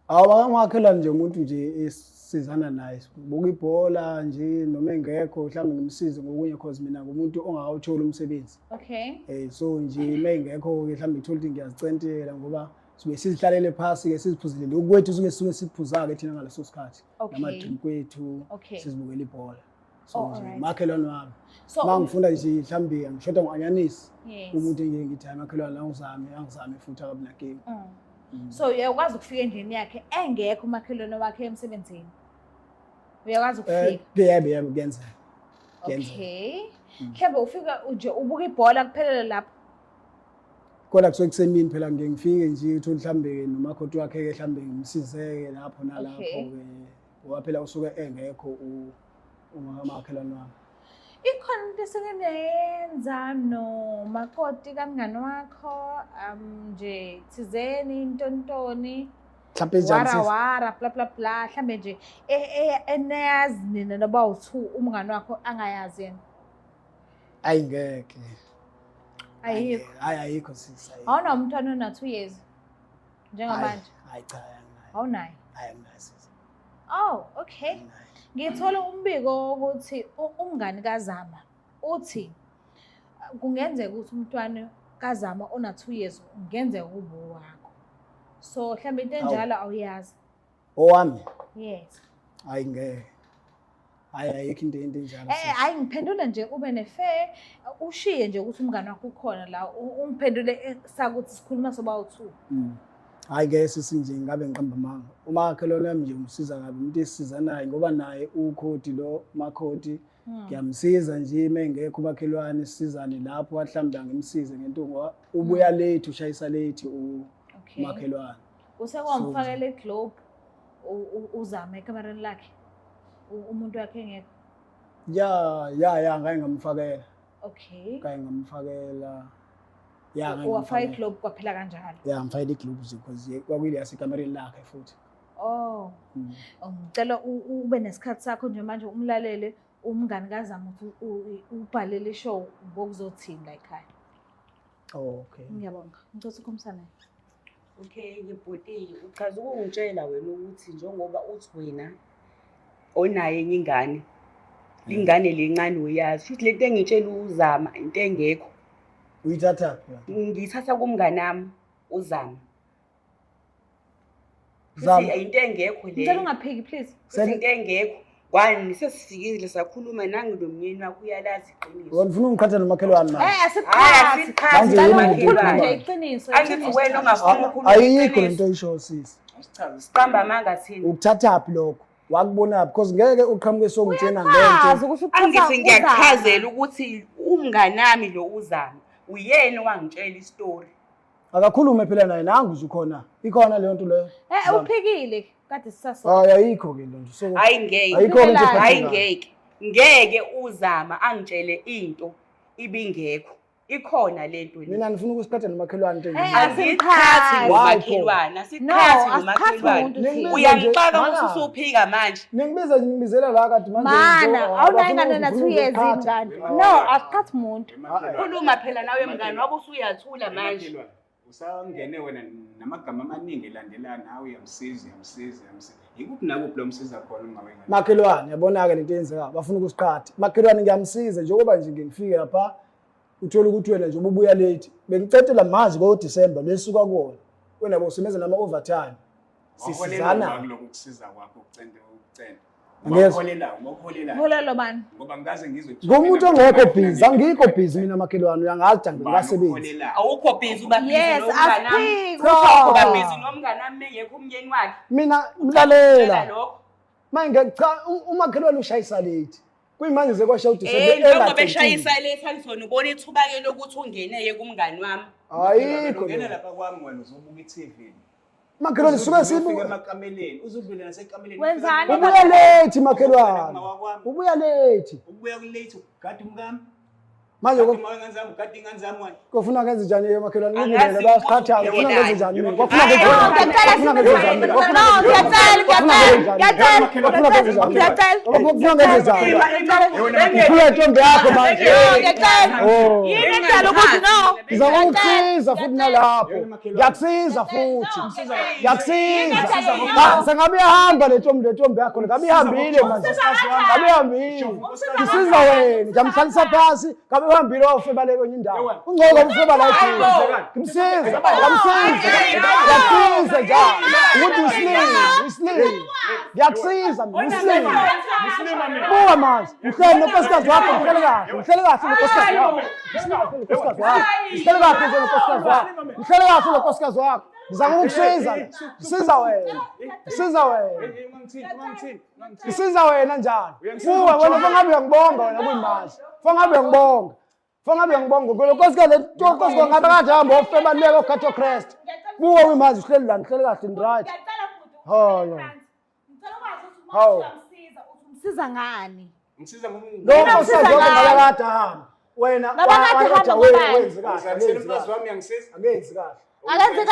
Awu akangiwakhelani nje umuntu nje esizana naye. Buka ibhola nje noma engekho mhlawumbe ngimsize ngokunye cause mina ngumuntu ongakawutholi umsebenzi. Okay. So nje uma engekho ke mhlawumbe ngithola ukuthi ngiyazicentela ngoba sibe sizihlalele phasi ke siziphuzele lokhu kwethu suke siphuza ke thina ngaleso sikhathi. Okay. Nama drink kwethu Okay. sizibukela ibhola. So Oh, nje alright. makhelwane wami. So Uma ngifunda nje mhlawumbe ngishoda ngo-anyanisi Yes. umuntu nje ngithi hayi makhelwane angizame angizame futhi akabi nakinga. So uyakwazi ukufika endlini yakhe engekho umakhelwane wakhe emsebenzini. Uyakwazi ukufika. Yebo yebo kuyenzeka. Kuyenzeka. Okay. Mhlawumbe ufika nje ubuka ibhola kuphelele lapho. Kodwa kusuke kusemini phela ngike ngifike nje uthole mhlawumbe nomakhoti wakhe ke mhlawumbe ngimsizeke lapho nalapho Okay. ke ngoba phela usuke engekho umakhelwane wami. Ikhona into esike nayenza nomakoti kamngani wakho nje thizeni intontoni Mhlawumbe njani wara sisi? wara bla bla bla mhlambe nje enayazi nina noba u-two umngani wakho angayazi yena. Ayi ngeke. Ayikho. Hayi ayikho sisi. ayikho. Awunawo umntwana ona 2 years njengamanje? Hayi cha anginayo. Awunayo? Hayi anginayo sisi. Oh, okay. Anginayo. Ngithola umbiko wokuthi umngani kaZama uthi kungenzeka ukuthi umntwana kaZama ona 2 years kungenzeka kube owakho. So mhlawumbe into Hawu. enjalo awuyazi. Owami? Yes. Hayi ngeke. Hayi ayikho into enjalo. sisi. Hayi ngiphendule nje ube ne-fair, ushiye nje ukuthi umngani wakho ukhona la, ungiphendule sakuthi sikhuluma soba u-2. Hayi ngeke sisi nje ngabe ngiqamba amanga. Umakhelwane wami nje umsiza kabi umuntu esisiza naye ngoba naye ukhoti lo makhoti. Ngiyamsiza nje uma engekho umakhelwane sisizane lapho mhlawumbe angimsize ngento ngoba ubuya late ushayisa late Okay. umakhelwane. Usekwamfakela iglobe uzame ekamereni lakhe umuntu wakhe engekho. Ya ya ya ngake ngamfakela. Okay. Ngake ngamfakela. Ya ngake Wafaka ngamfakela. iglobe kwaphela kanjalo. Ya ngifakela iglobe nje because kwakuyile yasekamereni lakhe futhi. Oh. Ngicela ube nesikhathi sakho nje manje umlalele umngani kaZama ukuthi ubhalele ishow ngokuzothini la ekhaya. Oh, okay. Ngiyabonga. Ngicela ukukhulumisana naye. Okay, ngibhuti, uchaza ukungitshela wena ukuthi njengoba uthi wena onayo enye ingane, ingane lencane uyazi, futhi lento engitshela uZama into engekho. Uyithatha phi? Ngiyithatha kumngani wami uZama. Zama. Futhi into engekho le. Ngicela ungaphiki please. Futhi into engekho. Kwani sesifikile sakhuluma nangi nomyeni wakho uyalazi iqiniso. Wena ufuna ungiqhatha nomakhelwane manje. Asiqhathi. Asiqhathi Manje Ngicela yini ukukhuluma nje nje iqiniso. Angithi iqiniso. wena ongafuni ukukhuluma Ayikho iqiniso. lento oyishoyo sisi. Siqamba amanga thina. Ukuthathaphi lokho? Wakubonaphi? Because ngeke uqhamuke sokungitshena Uyachaza ngento. ukuthi ukuthatha Angithi uZama. ngiyachazela ukuthi umnganami lo uZama uyena owangitshela isitori. Akakhulume phela naye nangu nje ukhona. Ikhona leyo nto leyo. Uphikile kade sisaso. Hayi ayikho ke lento. So Hayi ngeke. Ayikho into Hayi ephathekayo. ngeke. Ngeke uZama angitshele into ibingekho. Ikhona lento le. Mina ngifuna ukusiqhatha nomakhelwane into enje. Asiqhathi Why, ngomakhelwane, No, asiqhathi asiqhathi ngomakhelwane. muntu thina. Ningibiza nje- Uyangixaka Mana. ukuthi usuphika manje. Ningibiza nje ngibizela la kade manje. Mana, ngizo- awunayo abafuna ingane na ngifuna 2 years ukuqhatha. yini kanti? No, asiqhathi muntu. Khuluma phela nawe mngani wakho usuyathula manje. Makhelwane, usangene wena namagama amaningi elandelana nawe uyamsiza uyamsiza uyamsiza. Yikuphi nakuphi lo msiza khona uma wengane? Makhelwane, yabona-ke lento eyenzekayo, bafuna ukusiqhatha. Makhelwane ngiyamsiza njengoba nje ngifike lapha Uthola ukuthi wena nje ububuya late. Bengicetela manje ko December lesuka kuwona. Wena bosebenza nama overtime. Sisizana. Kulokhu kusiza kwakho ukucenta ukucenta. Angezwa. Ngokuholela, ngokuholela. Holelo bani? Ngoba ngikaze ngizwe Ngumuntu ongekho busy, angikho busy mina makhelwane, uyangazi ukuthi angikasebenzi. Awukho busy uba busy Yes, nomngani wami. asiphikwa. Uba busy nomngani wami mengekho umyeni wakhe. Mina Tshela mlalela. lokho. Manje cha umakhelwane ushayisa late. Kuyimanje nje kwasha uDecember Eh, njengoba engacedile. eshayisa le Thanson ubona ithuba-ke lokuthi ungene-ke kumngani wami. Ayikho. Ungena leyo. lapha kwami wena uzobuka i-TV. Makhelwane suke Ufike sibu emakameleni, uzudlule nasekameleni. Wenzani? ubuya late makhelwane. Ubuya late. Ubuya kulate ugada umkami. Manje Ugada umngane zami, ugada ingane zami wena. kofuna ngenze njani ke makhelwane? Angazi Kulungile bayasiqhatha, kofuna ngenze njani mina? Kofuna ngenze No, njani? ngiyacela Kofuna ngenze njani? No, Kofuna ngiyacela, ngiyacela, ngiyacela, Kofuna ngenze njani? ngiyacela. Kofuna ngenze njani? Ukhula intombi yakho manje. No, ngiyacela. Oh. Yini edala ukuthi no? Ngizama ukukusiza futhi nalapho. Ngiyakusiza futhi. Ngiyakusiza. Ah, Sengabe iyahamba le ntombi le ntombi yakho le. Ngabe ihambile manje. Ngabe ihambile. Ngisiza wena. Ngiyamhlalisa phansi. Ngabe uhambile wawufebale kwenye indawo. Ungcono ufeba la ekhaya. Ngimsiza. Ngiyamsiza. Ngiyakusiza njalo. Ukuthi usilime, usilime. Ngiyakusiza mina, usilime. Buka manje. Uhleli nonkosikazi wakho, uhleli kahle. Uhleli kahle nonkosikazi wakho. Uhleli kahle nonkosikazi wakho. Uhleli kahle nonkosikazi wakho. Ngizama ukukusiza. Ngisiza wena. Ngisiza wena. Ngisiza wena njalo. Buka wena fangabe uyangibonga wena kuyimanje. Fangabe uyangibonga. Fangabe uyangibonga. Lo nkosikazi le nkosikazi ngabe kade hamba ofeba leke okhatho Christ. Buka kuyimanje uhleli la, uhleli kahle right. Hayo. Hawu. Umsiza ngani? Ngisiza ngoba Lo nkosikazi wakho ngabe kade ahamba. Wena Ngabe kade ahamba ngobani? wenzi kahle. Ngizalisela umfazi wami uyangisiza. Akenzi kahle. Akenzi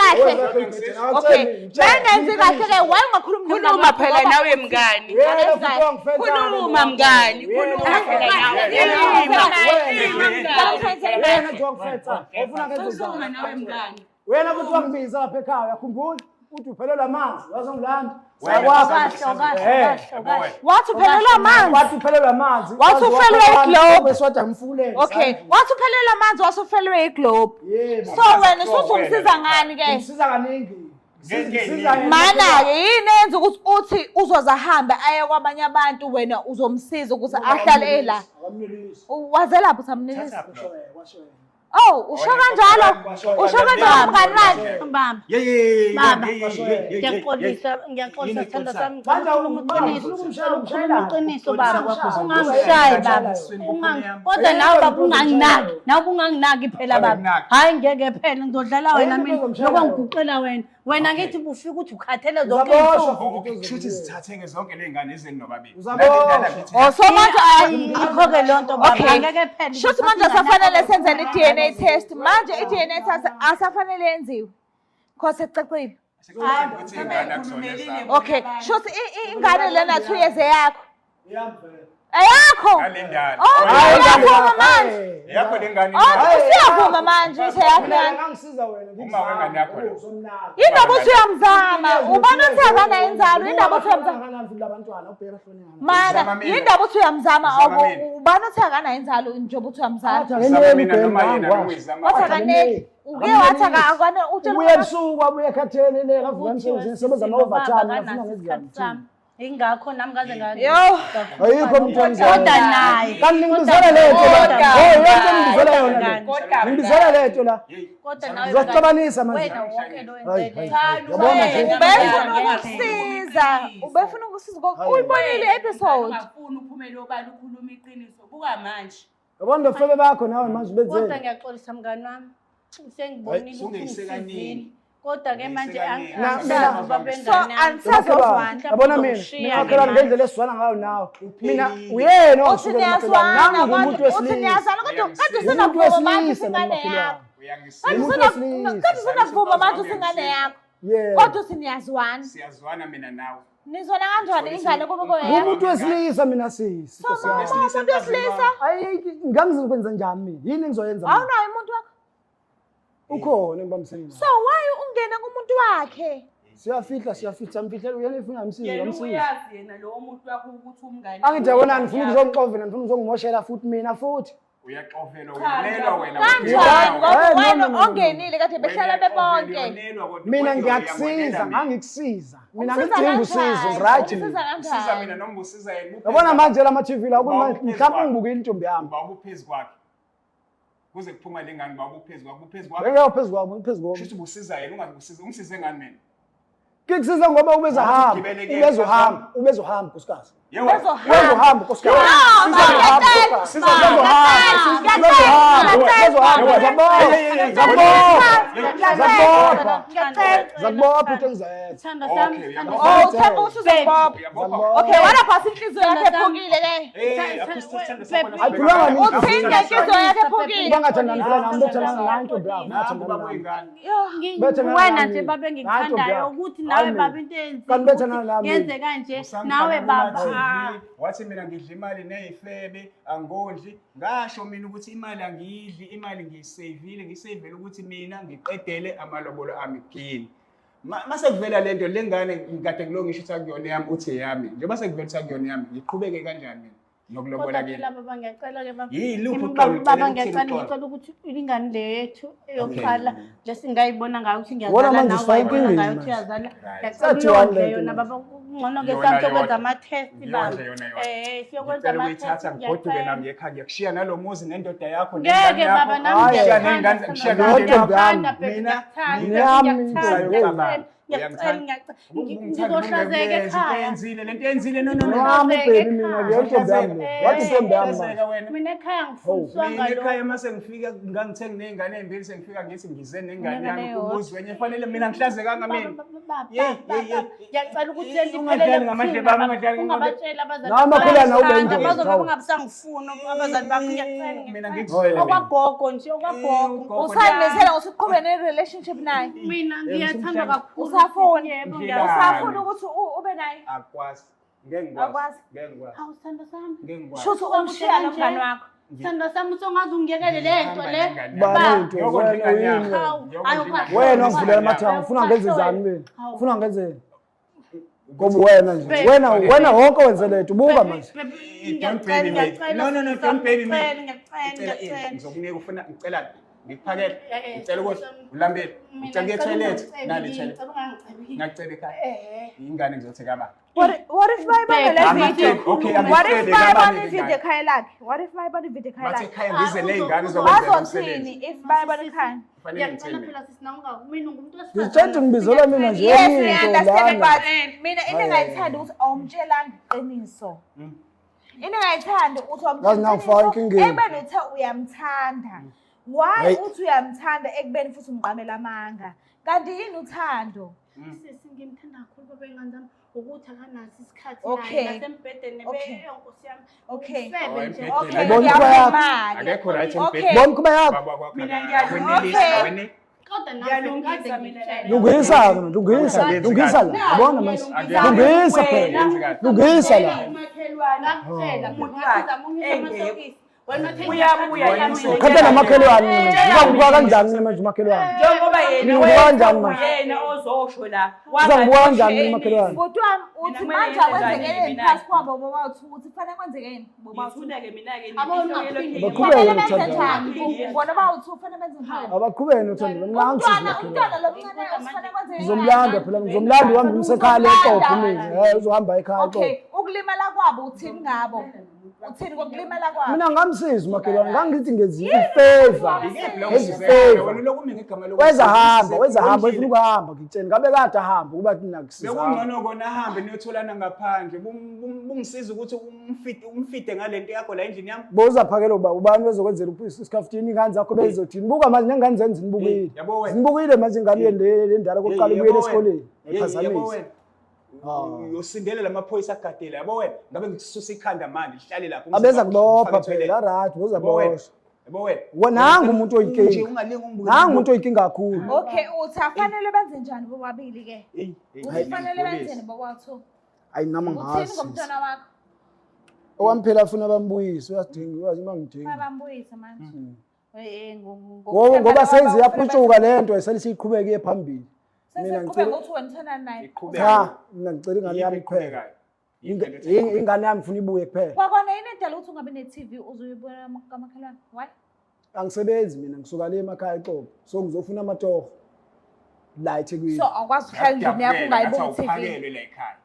kahle. Okay. Bengenzi kahle ke why ungakhulumi nomngani Khuluma wakho phela ngoba nawe mngani. Khuluma mngani, khuluma phela nawe. Khuluma mngani. Wena nje wangifetha. Ufuna ngenze Khuluma njani? nawe mngani. Wena futhi wangibiza lapha ekhaya uyakhumbula? Uthi uphelelwa amanzi wazongilanda. Kahle, kahle, kahle, kahle. Wathi uphelelwa amanzi. Wathi uphelelwa amanzi. Wathi ufelwe iglobe. Bese wathi angimfulele. Okay. Wathi uphelelwa amanzi wase ufelwe iglobe. Yebo. So wena usuzomsiza ngani ke? Ngisiza kaningi. Ngisiza yena. Mana-ke yini eyenza ukuthi uthi uzoze ahambe aye kwabanye abantu wena uzomsiza ukuthi ahlale ela? Akamnelisi. Wazelaphi uthi amnelisi? Washo yena, washo yena. Oh, usho kanjalo? Usho kanjalo mngani wakhe? Baba, Baba. Baba. ngiyaxolisa, ngiyaxolisa sithandwa sami. Manje Ngicela ufuna ukumshaya, ukhuluma iqiniso baba. Umshaya. Ungangishayi baba. Kodwa nawe baba unganginaki. Nawe unganginaki phela baba. Unganginaki. Hayi ngeke phela ngizodlala wena mina. Uzomshaya. Lokho ngiguqela wena. Wena ngithi ubufika uthi ukhathele zonke Uzaboshwa izinsuku. futhi. Kushuthi zithatheke zonke ley'ngane ezeni nobabili. Uzaboshwa. Oh, so manje Hayi yikho-ke leyo nto baba. Okay. Angeke phela. Shuthi manje asafanele senzeni i-DNA test. Manje i-DNA test asafanele yenziwe. Cause sekucacile. Ukuthi iy'ngane akuzona ezami. Okay. Shuthi ingane lena 2 years eyakho. Iyamvela. Eyakho. Nale ndala. Oh, Hayi, uyavuma manje. Yakho le ngane. Oh, usuyavuma manje ukuthi eyakho Mina lana. ngangisiza wena. Uma wengane yakho lo. Uzomnaka. Yindaba uthi uyamzama. Ubani uthi akanayo inzalo? Yindaba uthi uyamzama. Kanani futhi labantwana ubheka hloni ngani. Mana, Uzama mina. yindaba uthi uyamzama Uzama mina. ubani uthi akanayo inzalo njengoba uthi uyamzama. Athi Uzama mina noma akeneli yena ubheka noma uyizama. Wathi akaneli. Uke wathi akane utshela Ubuya ebusuku abuye ekhathele le kavuka emsebenzini sebenza ama-overtime afuna Isikhathi sami. Ingakho nami ngaze Yo. Ayikho umuntu omzala. Kodwa naye. Kanti ningibizela le nto la. Kodwa- Oh, yonke ningibizela yona le. Kodwa Ningibizela le nto la. Kodwa nawe Ngizokuxabanisa manje. Wena wonke lo Hayi, wenzele. hayi, hayi. Yabona nje. Ubefuna ukukusiza. Ubefuna ukusiza ngoba uyibonile i-episode. Ungafuni uphumele obala ukhuluma iqiniso. Buka manje. Yabona lofebe bakho nawe manje Kodwa ubenzeni. ngiyaxolisa mngani wami. Sengibonile ukuthi Ungeyise kaningi. ungisizile. Kodwa ke manje Ungeyise kaningi. angisazi ubaba So wengane yami. anisazozwana. Yabona mina, mina makhelwane ngendlela esizwana ngayo nawe. Mina uyena Uthi ongisuke makhelwane. niyazwana Nami ngumuntu kodwa uthi wesilisa. niyazwana kodwa kade Umuntu usenakuvuma manje wesilisa usingane makhelwane. yakho. Uyangisiza. Kade Umuntu wesilisa. kade usenakuvuma manje usingane yakho. Yebo. Kodwa uthi niyazwana. Siyazwana mina nawe. Nizwana kanjani ingane kube kuyeyakho? Ngumuntu wesilisa mina sisi. So Nkosi yami. uma umuntu wesilisa Ayi ngangizokwenza njani mina? Yini engizoyenza? mina? awunayo umuntu wakho. Ukhona engibambisene So naye. why ungene kumuntu wakhe? Siyafihla, siyafihla, samfihlela uyena efuna ngamsiza, Yena ngamsiza. uyazi yena lowo muntu wakho ukuthi umngani. Angithi yabona ngifuna ukuzongixovela, ngifuna ukuzongimoshela futhi mina futhi. Uyaxovelwa uyonelwa wena. Kanjani ngoba Eh, no, wena no, no, no, no. ongenile kade behlala bebonke. Mina ngiyakusiza, ngangikusiza. Mina Umsiza ngidinga usizo, kanjani? right Umsiza mina. kanjani? Usiza mina noma usiza yena. Yabona manje lama TV la Uba ukuthi uphezu mhlawumbe kwakhe. ungibukile intombi yami. Uba uphezu kwakhe. Kuze kuphuma le ngane uba uphezu kwakhe, uphezu kwakhe. Ngeke phezu kwami, phezu kwami. Shuthi ubusiza yena ungakusiza, ungisize ngani mina? Ngikusiza ngoba ubezohamba, Ugibele kuyena, ubezohamba, ubezohamba nkosikazi. Yewe. Ubezohamba nkosikazi. Ubezohamba nkosikazi. Ngiyacela, Ubezohamba, ngiyacela, ubezohamba, ngiyacela, ubezohamba. ngiyacela. Zakubopha into engizoyenza. Sithando sami, Okay, sithando uyabopha. sami. Oh, uthemba ukuthi uzobopha. Uyabopha. Okay, wala phasi inhliziyo yakhe ephukile ke. Eh, akusithanda sakho. Ayiphulanga mina. Uthini ngenhliziyo yakhe ephukile? Bangathandani phela nami, bethandana naye intombi yami. Nangu baba wengane. Bethandana Wena nami. nje baba Naye intombi engikuthandayo yakhe. ukuthi Hayi nawe mina. baba into eyenzile Kanti bethandana ukuthi nami. ngenze kanje Usangifaka nawe baba kuma-TV, ah. wathi mina ngidla imali ney'febe angondli ngasho mina ukuthi imali angiyidli imali ngiyiseyivile ngiyiseyivele ukuthi mina ngiqedele amalobolo ami kini mase kuvela le nto le ngane ngikade ngilo ngisho ukuthi akuyona yami uthi eyami njengoba sekuvela ukuthi akuyona yami ngiqhubeke kanjani mina nokulobola Kodwa kini phela baba ngiyacela-ke baba. Yiluphi Imi- uxolo? Baba Ucela ngiyacela ukuthini uxolo? ngicela ukuthi ingane le yethu eyokuqala nje singayibona ngayo ukuthi Wona ngiyazala manje nawe sifake wayibona inkingeni ngayo ukuthi manje. uyazala. Right. Ngiyacela Sathi one uyondle lento yona manje. baba kungcono-ke Yona sami siyokwenza yodwa. ama-test baba. Ngiyondle yona yodwa. Siyokwenza Ngicela ama-test ukuyithatha ngigoduke ngiyacela. nami ngekhaya ngiyakushiya nalo muzi nendoda yakho Ngeke nengane yakho. baba nami Hhayi. Ngishiya ngiyakuthanda ney'ngane ngishiya sithando Yodwa sami. nengane yakho. Ngiyakuthanda baby Mina- ngiyakuthanda mina- Yami ngiyakuthanda intombi. ngiyacela Uyangithanda? ngiyacela Ungithanda, ngizohlazeka ungenzi, ekhaya. Yenzile lento yenzile no no no. Wami baby mina ngiyontombi yami le. Wathi intombi yami manje. Uhlazeka wena. Mina ekhaya ngifundiswa Mina ekhaya ngalokho. uma sengifika ngangithengi ney'ngane ey'mbili sengifika ngithi ngize nengane Unengane yami eyodwa. kubuzwe enye fanele mina ngihlazekanga mina. Yeyi, yeyi, yeyi. Ngiyacela ukuthi le nto Ungadlali iphelele ngamadlebe kuthina, ami, baba. ungadlali ngamadlebe. Ungabatsheli abazali Nami bakho. akhula nawe ube Bayakuthanda, yindoda, bazobe hawu. bangabusangifuni abazali bakho. Ngiyacela, Mina ngiyacela. ngikuzwele mina. Okwagogo nje, okwagogo. Ugogo Usayimisela ngokuthi uqhube ne-relationship naye. Mina ngiyathanda kakhulu. Usafuna? Yebo, Ngila- ngiyafuna. Usafuna ukuthi ube naye? Akwazi. Ngeke ngikwazi. Akwazi. Ngeke ngikwazi. Hawu, sithando sami. Ngeke ngikwazi. Shuthi umshiya lo mngani wakho. Sithando sami usongaze ungiyekele le nto le. Bani into Yokondla wena ingane yakho. uyini? Hawu, Yokondla ayo, ingane Wena yakho. wangivulela amathanga, ufuna ngenze njani mina? Hawu. Ufuna ngenzeni? Ngoba wena nje, wena wena wonke wenze lethu, buka manje. Don't baby me. No, no, no, don't baby me. Ngiyacela, Ngicela ini? ngiyacela. Ngizokunika ufuna ngicela ngikuphakele. Eh, eh, Ngicela ukudla. Ulambile. Mina Ngicela ukuya ngicela toilet. ungangicebiki, Nali toilet. ngicela ungangicebiki. Ngiyacela ekhaya. Ingane ngizothi kababa. What if bayibona le Angiceli, video? okay, What if angiceli, bayibona kabani ivideo ingane. ekhaya lakhe? What if bayibona ivideo ekhaya Bathi lakhe? ekhaya ngize Ah, ney'ngane uzokwenzela Bazothini umsebenzi. if bayibona ekhaya? Kufanele Ngiyacela ngithini phela sisi nawe mina ungumuntu Ngizitshela ukuthi ngibizelwa mina nje Yes, enye we into understand lana. but mina into engayithandi ukuthi awumtshelanga iqiniso. Into engayithandi ukuthi Yazi awumtshela nangifaka iqiniso enkingeni. ekubeni uthe uyamthanda. Why Hayi. uthi uyamthanda ekubeni futhi umqamela amanga? Kanti yini uthando? Sisi ngimthanda kakhulu baba ingane zami ukuthi akanaso isikhathi Okay. naye nasembhedeni Okay. nkosi yami. Okay. Ufebe Oh, nje. embhedeni. Okay, Yayibona ukuba yakho. ngiyavuma-ke. Akekho right Okay. embhedeni. Bona ukuba yakho. Baba kwakho Mina awenelisi, Okay. awenelisi. Kodwa nawe Ngiyalungisa kade mina ngikutshela. Lungisa ke, lungisa, lungisa la. Yabona manje. Lungisa phela. Lungisa la. Umakhelwane. Ngakutshela Umuntu ngathi wakhe zama ungisa engekho. amasokisi. Wena uthe Uyabuya ngiyakuthatha yena. mina. Khatha namakhelwane mina manje. Ngiba kanjani mina manje umakhelwane? Njengoba yena Mina ngibuka kanjani manje? yena ozosho la. Uzangibuka kanjani mina umakhelwane? Bhuti wami uthi Mina manje kumele akwenzekeni ngenze phasi kwabo bobawu-two ukuthi kufanele kwenzekeni bobawu-two. Ngithula-ke mina-ke Abo ungaphinde. Baqhubeke Kufanele nothando benze lwabo. njani? Bona bawu-two kufanele benze njani? Abaqhubeke nothando lwabo. Mina angisizi Umntwana umakhelwane. umntwana lo mncane kufanele kwenzekeni? Ngizomlanda phela, ngizomlanda uhambe umsekhaya eqophe mina. Eh uzohamba ekhaya Okay, eqophe. ukulimala kwabo uthini ngabo? Uthini ngokulimala kwabo? Mina ngamsiza umakhelwane, ngangithi ngenza i-favor. Ngenza i-favor. Wena ulokhu umi ngegama lokuthi Weza hamba, weza hamba, Undlile. ufuna ukuhamba ngikutshela. Ngabe kade ahamba ukuba thina kusizana. Bekungcono kona ahambe niyotholana ngaphandle. Bungisiza ukuthi umfide umfide ngalento yakho la endlini yami. Bozaphakela uba ubani bezokwenzela isikhaftini ingane zakho bezothini. Buka manje nengane zenu zinibukile. Hey, yabo wena. Zinibukile manje ingane le le ndala kokuqala Hey, ubuyele yabo wena. esikoleni. Hey, yabo Ayiphazamisi. wena. Ah. Uyosindela lamaphoyisa agadela yabo wena. Ngabe ngikususa ikhanda manje lihlale lapho. Abeza kubopha Ufake etoilet. phela right, Yabo wena. uzoboshwa. Yabo wena. Wa nangu umuntu Nje oyinkinga. ungalingi ungibuke. Nangu umuntu oyinkinga kakhulu. Okay, uthi afanele benze njani bobabili ke? Hey, hey, Uthi kufanele ngixolise. benzeni bobawu-two? Ayi nami Uthini ngazi. ngomntwana wakho? Owami phela afuna bambuyise, uyadinga, uyazi uma ngidinga. Bayambuyisa manje. Eh, Ngoba ngoba senze yaputshuka lento eselisiqhubeke iye phambili. Mina Sesiqhubeka ngicela ngokuthi wena uthandana naye. Iqhubeka. cha, mina ngicela ingane Yiphi yami iqhubeke. eqhubekayo? Ingane yami ngifuna ibuye kuphela. Kwakona yini edala ukuthi ungabi ne-TV uzoyibona kamakhelwane? Why? Angisebenzi mina ngisuka le emakhaya eXopo. So ngizofuna amatoho la eThekwini. So awukwazi ukuhlala endlini yakho ungayibuki i-TV. Awuphakelwe la ekhaya.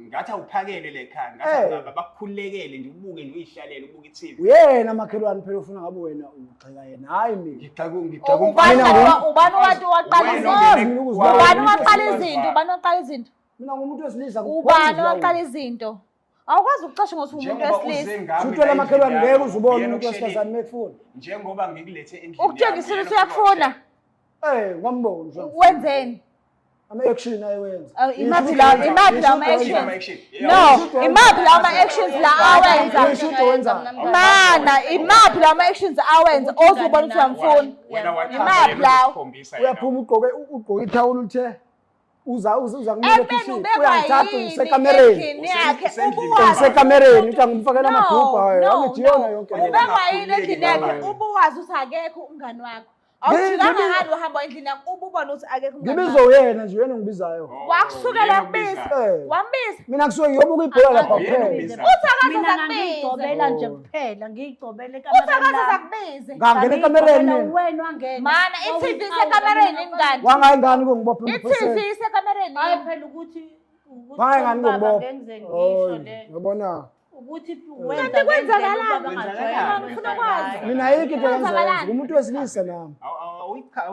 Ngathi awuphakelwe la ekhaya. Ngathi bakukhululekele nje ubuke nje uyihlalele ubuke i-TV. Uyena makhelwane phela ufuna ngabe wena ugxeka yena hayi mina. Ngigxeka ngigxeka Ubani ubani wathi waqala izinto? Ubani waqala izinto? Ubani waqala izinto? Mina ngumuntu wesilisa. Ubani waqala izinto? Awukwazi ukucasha ngokuthi umuntu wesilisa. Shuthi makhelwane ngeke uzubone umuntu wesifazane mekufuna. Njengoba ngikulethe endlini. Ukutshengisile ukuthi uyakufuna. Eh, wambona. Wenzeni? Ama-action ayewenza. Imaphi la imaphi la ama-actions? No, imaphi la ama-actions la awenza? Mana, imaphi la ama-actions awenza ozobona ukuthi uyamfuna? Imaphi lawo? Uyaphuma ugqoke ugqoke ithawula uthe uza uza uza kumele Ekubeni ekhishini ubekwa uyangithatha yini ngisekamereni endlini yakhe ubuwazi ngisekamereni uthi angimfakela No, amagubha no, angithi iyona no. yonke le nto. Ubekwa yini endlini yakhe ubuwazi ukuthi akekho umngani wakho awujikanga ngani uhamba endlini yakho ububona ukuthi akekho umngani Ngibizwa wakho uyena nje uyena ongibizayo. Wakusukela wakubiza Eh. wambiza Mina kusuke ngiyobuka ibhola lapha Uyena kuphela. ongibizayo. uthi akaze Mina zakubize ngangiyigcobela nje kuphela, ngiyigcobela uthi ekamereni akaze lami. zakubize Ngangena ekamereni mina. Wena wangena. Mana i-TV isekamereni yini kanti Wangayi ngani kungibopha i-TV emaphoyiseni? isekamereni Hayi yini phela ukuthi ukuthi Wangayi ngani ubaba kungibopha? ngenze ngisho Oy, le Yabona. ukuthi Kanti wenza kwenzakalani? Kwenzakalani? Ngifuna ukwazi. Mina ayikho into engizoyenza. Kwenzakalani? Ngumuntu wesilisa nami.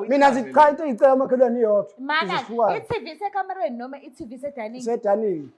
Mina nje cha into engicela umakhelwane iyodwa. Mana Izihlukane. i-TV isekamereni noma i-TV isedining Isedining.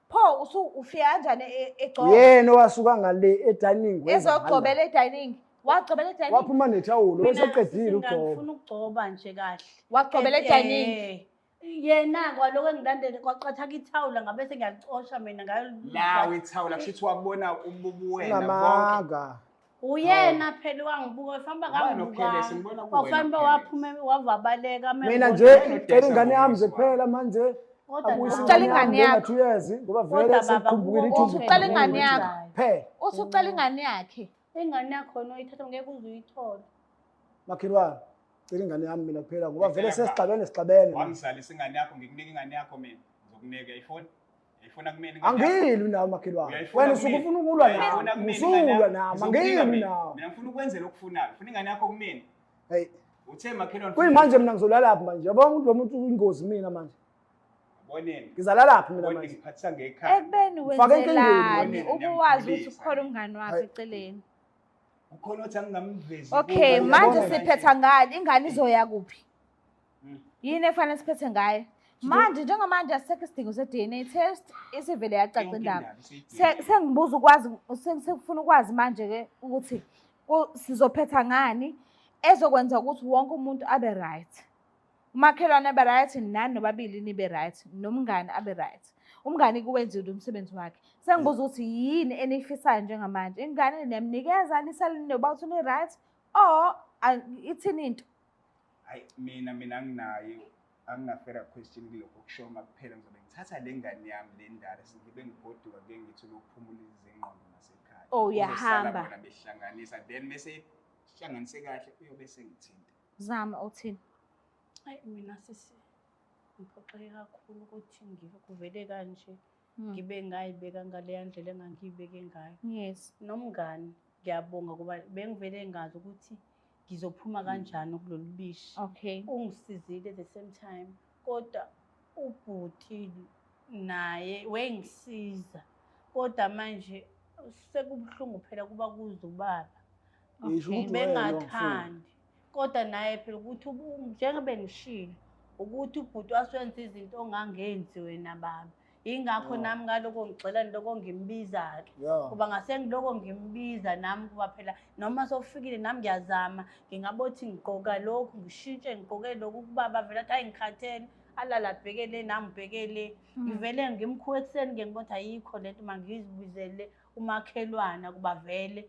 pho usu ufika kanjani egcoba Uyena owasuka ngale edining. wenza ngala. ezogcobela edining wagcobela edining Waphuma nethawulo weseqedile ukugcoba. Ngifuna ukugcoba nje kahle. wagcobela edining Eh, Yena kwaloko engilandele kwaqathaka ithawula ngabe sengiyalicosha mina ngayo. Lawo ithawula kusho ukuthi wabona ububuwena bonke. Unamanga. Uyena phela wangibuka famba Ubani okhelese? kangibuka. Ngibona kuwena Wafamba okhelese. waphuma wavabaleka Mina nje cela ingane yami nje kuphela manje. Kodwa Abuyise nawe- Ucela ingane yami yakho. 2 years ngoba vele Kodwa baba, sekukhumbukile kubo ithumbu. konke Ucela ingane yakho. Phela uthi ucela ingane yakhe Ingane yakho noyithatha ngeke uze uyithole. makhelwane cela ingane yami mina kuphela ngoba vele Ngicela sesixabene sixabene. Wangizalisa ingane yakho ngikunika ingane yakho mina. Ngizokunika uyayifuna? Uyayifuna kumina ingane yakho? Angilwi nawe makhelwane. Uyayifuna Wena usuke kumina? ufuna ukulwa Uyayifuna nami. kumina ingane Usulwa yakho? nami. Ngizokunika Angilwi mina. nawe. Mina ngifuna ukwenzela okufunayo. Ufuna ingane yakho kumina. Hey, Uthe makhelwane. kuyimanje mina ngizolalaphi manje? Yabona ukuthi lo muntu uyingozi mina manje. Boneni. Ngizalalaphi mina Boneni manje? ngiphathisa ngekhaya. ekubeni Mfake enkingeni. wenzelani Boneni, ubuwazi ukuthi ngiyamkhulisa. kukhona umngani wakho Hayi. eceleni Kukhona othi angingamvezi. okay kubo. manje Uyabona siphetha ngani ingane izoya kuphi yini efanele siphethe ngayo manje njengamanje asisekho isidingo se-DNA test isivele yacaca Yonke indaba indaba isiyi-DNA. Sengibuza ukwazi sengifuna ukwazi manje-ke ukuthi sizophetha ngani ezokwenza ukuthi wonke umuntu abe right umakhelwane abe right nani nobabili nibe right nomngani abe right umngani kuwenzile umsebenzi wakhe sengibuza ukuthi yini eniyifisayo njengamanje ingane niyamnikeza nisale noba uthi ni-right or ithini into Hayi mina anginayo angina-further question kulokho kushoma kuphela ngizobe ngithatha le ngane yami le ndala sengibe ngigoduka ke ngithi lokuphumula izingqondo ngasekhaya. Oh, Kuzosala uyahamba. bona behlanganisa then mese hlanganise kahle uyobe sengithinta. Zama uthini? Hayi mina sisi ngiphoxeke kakhulu ukuthi kuvele kanje ngibe ngayibeka ngaleya ndlela engangiyibeke ngayo. Nomngani ngiyabonga kuba bengivele ngazi ukuthi ngizophuma kanjani kulolu bishi. Ungisizile at the same time kodwa ubhuti naye wengisiza kodwa manje sekubuhlungu phela kuba kuze ubaba. Ngisho ukuthi wena ongifuni. Bengathandi kodwa naye phela ukuthi njengoba ngishilo ukuthi ubhuti wasenza izinto ongangenzi wena baba. Yingakho nami ngaloko ngigxila niloko ngimbiza-ke. Kuba ngase ngiloko ngimbiza nami kuba phela noma sewufikile nami ngiyazama ngingabothi ngigqoka lokhu ngishintshe ngigqoke lokhu kubaba vele athi hayi ngikhathele alale abheke le nami ngibheke le. Ngivele ngimkhuwe ekuseni ke ngibona ukuthi ayikho lento mangizibizele umakhelwana kuba vele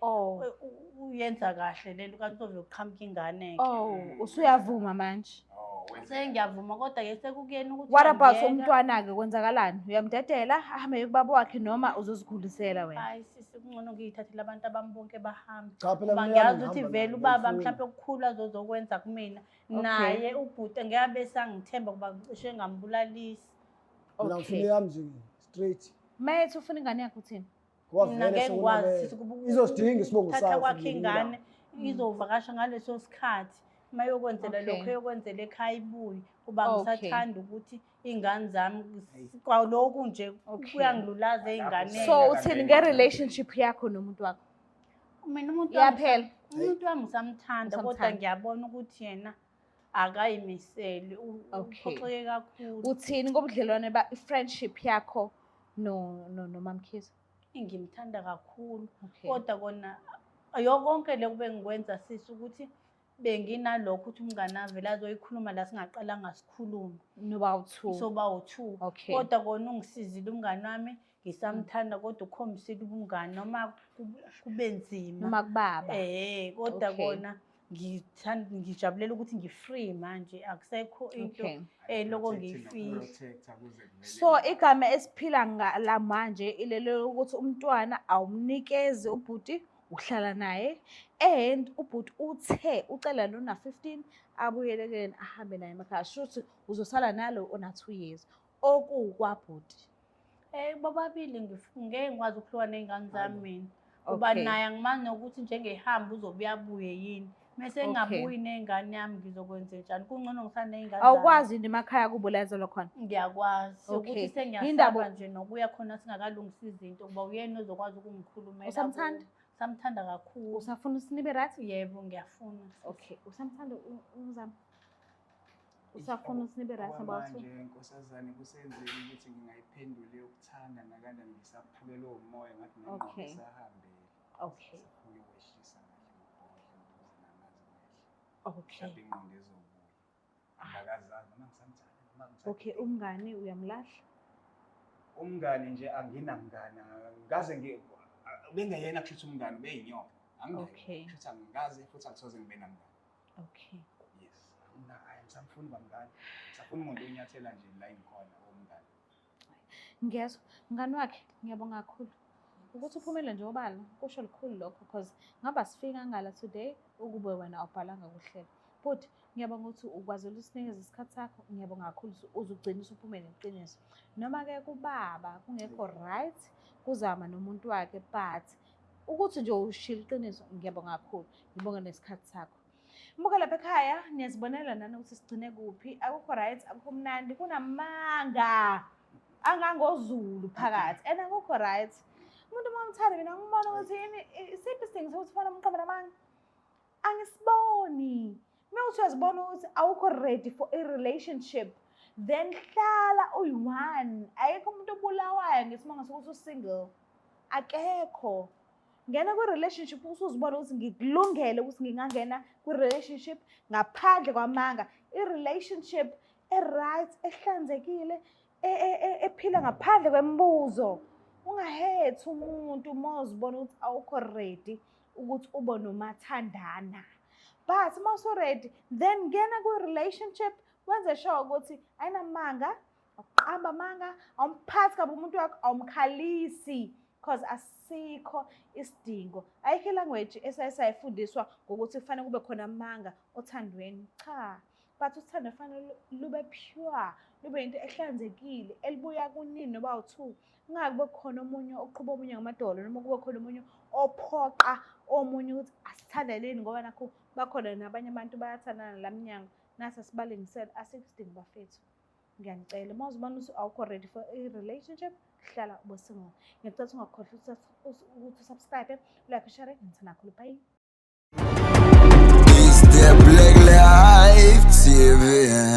uyenza kahle lento kanti uzove uqhamuka ingane-ke. Oh, usuyavuma manje. Oh, wenza Sengiyavuma kodwa ke sekukuyena ukuthi What about uyangiyeka. umntwana-ke kwenzakalani? Uyamdedela ahambe kubaba wakhe noma uzozikhulisela wena? Hayi sisi kungcono ngiyithathele abantu abami bonke bahambe. Cha phela Ngoba mina ngiyazi ngihamba ukuthi naye, vele ubaba ngiyamfuna. mhlawumbe okukhulu azozokwenza kumina. Naye ubhuti ngeke abe sangithemba kuba cishe ngambulalisa. Mina ngifuna eyami nje straight. Mayethi ufuna ingane yakhe uthini? Ngoba Mina vele ngeke ngikwazi sekonakele. sisi kuba Izosidinga isibongo thatha sakho kwakhe ngelinye ingane ilanga. izovakasha ngaleso sikhathi uma yokwenzela lokho eyokwenzela ekhaya ibuye kuba ngisathanda ukuthi iy'ngane zami kwaloku nje kuyangilulaza ey'nganeni. So uthini nge-relationship yakho nomuntu wakho? Mina umuntu wami Iyaphela. umuntu wami ngisamthanda kodwa Usamthanda. ngiyabona ukuthi yena akayimiseli uphoxeke kakhulu. Uthini ngobudlelwane ba friendship yakho no no noMamkhize? Ngimthanda kakhulu kodwa kona yokonke le kube ngikwenza sisi ukuthi benginalokho ukuthi umngane avele azoyikhuluma la singaqalanga sikhulume. Noba u-two. Soba u-two. Kodwa kona ungisizile umngane wami ngisamthanda kodwa ukhombisile ubungani noma kube nzima. Noma kubaba. Kodwa kona ngithanda ngijabulela ukuthi ngi-free manje akusekho into eloko ngiyifihla. So igama esiphila ngala manje ilelo lokuthi umntwana awumnikezi ubhuti uhlala naye and ubhuti uthe ucela lona 15 abuyele kuyena ahambe naye emakhaya shuthi uzosala nalo ona 2 years okuwukwabhuti. Bobabili ngeke ngikwazi ukuhlukana ney'ngane zami mina. Kuba naye angimazi nokuthi njengehamba uzobuye abuye yini. Mese engabuyi ney'ngane yami ngizokwenzenjani? Kungcono ngisale ney'ngane zami. Awukwazi yini emakhaya kubo la ezalwa khona? Ngiyakwazi ukuthi sengiyasaba nje nokuya khona singakalungisi izinto ngoba uyena ozokwazi ukungikhulumela. Usamthanda? Samthanda kakhulu. Usafuna ukuthi nibe right? Yebo, ngiyafuna. Okay. Usamthanda umzamo? Usafuna ukuthi nibe right about Manje nkosazane kusenzeni ukuthi ngingayiphendula yokuthanda nakanjani ngisaphukelwe umoya ngathi nengqondo isahambile. Safuna ukwehlisa kahle ngibhodle ngiphuze namanzi kwehle. Mhlawumbe ingqondo izobuya. Angikazazi noma ngisamthanda noma ngisamthanda. Okay, umngani uyamlahla? Umngani nje anginamngani. Ngaze ngi bengeyena kushuthi umngani ubeyinyoka. Anginaye. Kushuthi angikaze futhi akusoze ngibe namngani. Yes. Angina ngisamfuni bamngani. Ngisafuna umuntu onyathela nje la ngikhona omngani. Ngiyezwa. Mngani wakhe, ngiyabonga kakhulu. Ukuthi uphumele nje obala, kusho lukhulu lokho because ngaba sifika ngala today ukube wena awubhalanga kuhlelo. But ngiyabonga ukuthi ukwazile ukusinikeza isikhathi sakho, ngiyabonga kakhulu ukuthi uzugcina usuphume neqiniso. Noma-ke kubaba kungekho right kuzama nomuntu wakhe but ukuthi nje ushilo iqiniso ngiyabonga kakhulu, ngibonge nesikhathi sakho. Mbuka lapha ekhaya niyazibonela nani ukuthi sigcine kuphi, akukho right, akukho mnandi, kunamanga angangozulu phakathi and akukho right. Umuntu uma umthanda mina ngibona ukuthi yini isiphi isidingo sokuthi ufane umqambe namanga? Angisiboni. Uma uthi uyazibona ukuthi awukho ready for a relationship, then hlala uyi-one. Akekho umuntu obulawayo ngesimanga sokuthi u-single. Akekho. Ngena kwi-relationship usuzibona ukuthi ngikulungele ukuthi ngingangena kwi-relationship ngaphandle kwamanga. I-relationship e-right, ehlanzekile, ephila ngaphandle kwemibuzo. Ungahethi umuntu uma uzibona ukuthi awukho ready ukuthi ube nomathandana. But uma usu-ready, then ngena kwi-relationship wenze sure ukuthi ayinamanga, awuqamba amanga, awumphathi kabi umuntu wakho, awumkhalisi because asikho isidingo. Ayikho i-language esayifundiswa ngokuthi kufanele kube khona amanga othandweni. Cha, but uthando kufanele lube pure, lube into ehlanzekile, elibuya kunini noba u-two. Kungabe kube khona omunye oqhuba omunye ngamadolo noma kube khona omunye ophoqa omunye ukuthi asithandeleni ngoba nakho bakhona nabanye abantu bayathandana la mnyango. Nasi asibalingisele, asikho isidingo bafethu. Ngiyanicela, uma uzibona ukuthi awukho ready for a relationship, hlala ube single. Ngiyacela ukuthi ungakhohlwa ukuthi usubscribe, like, share, ngithanda kakhulu. Bye. It's the Black Life TV.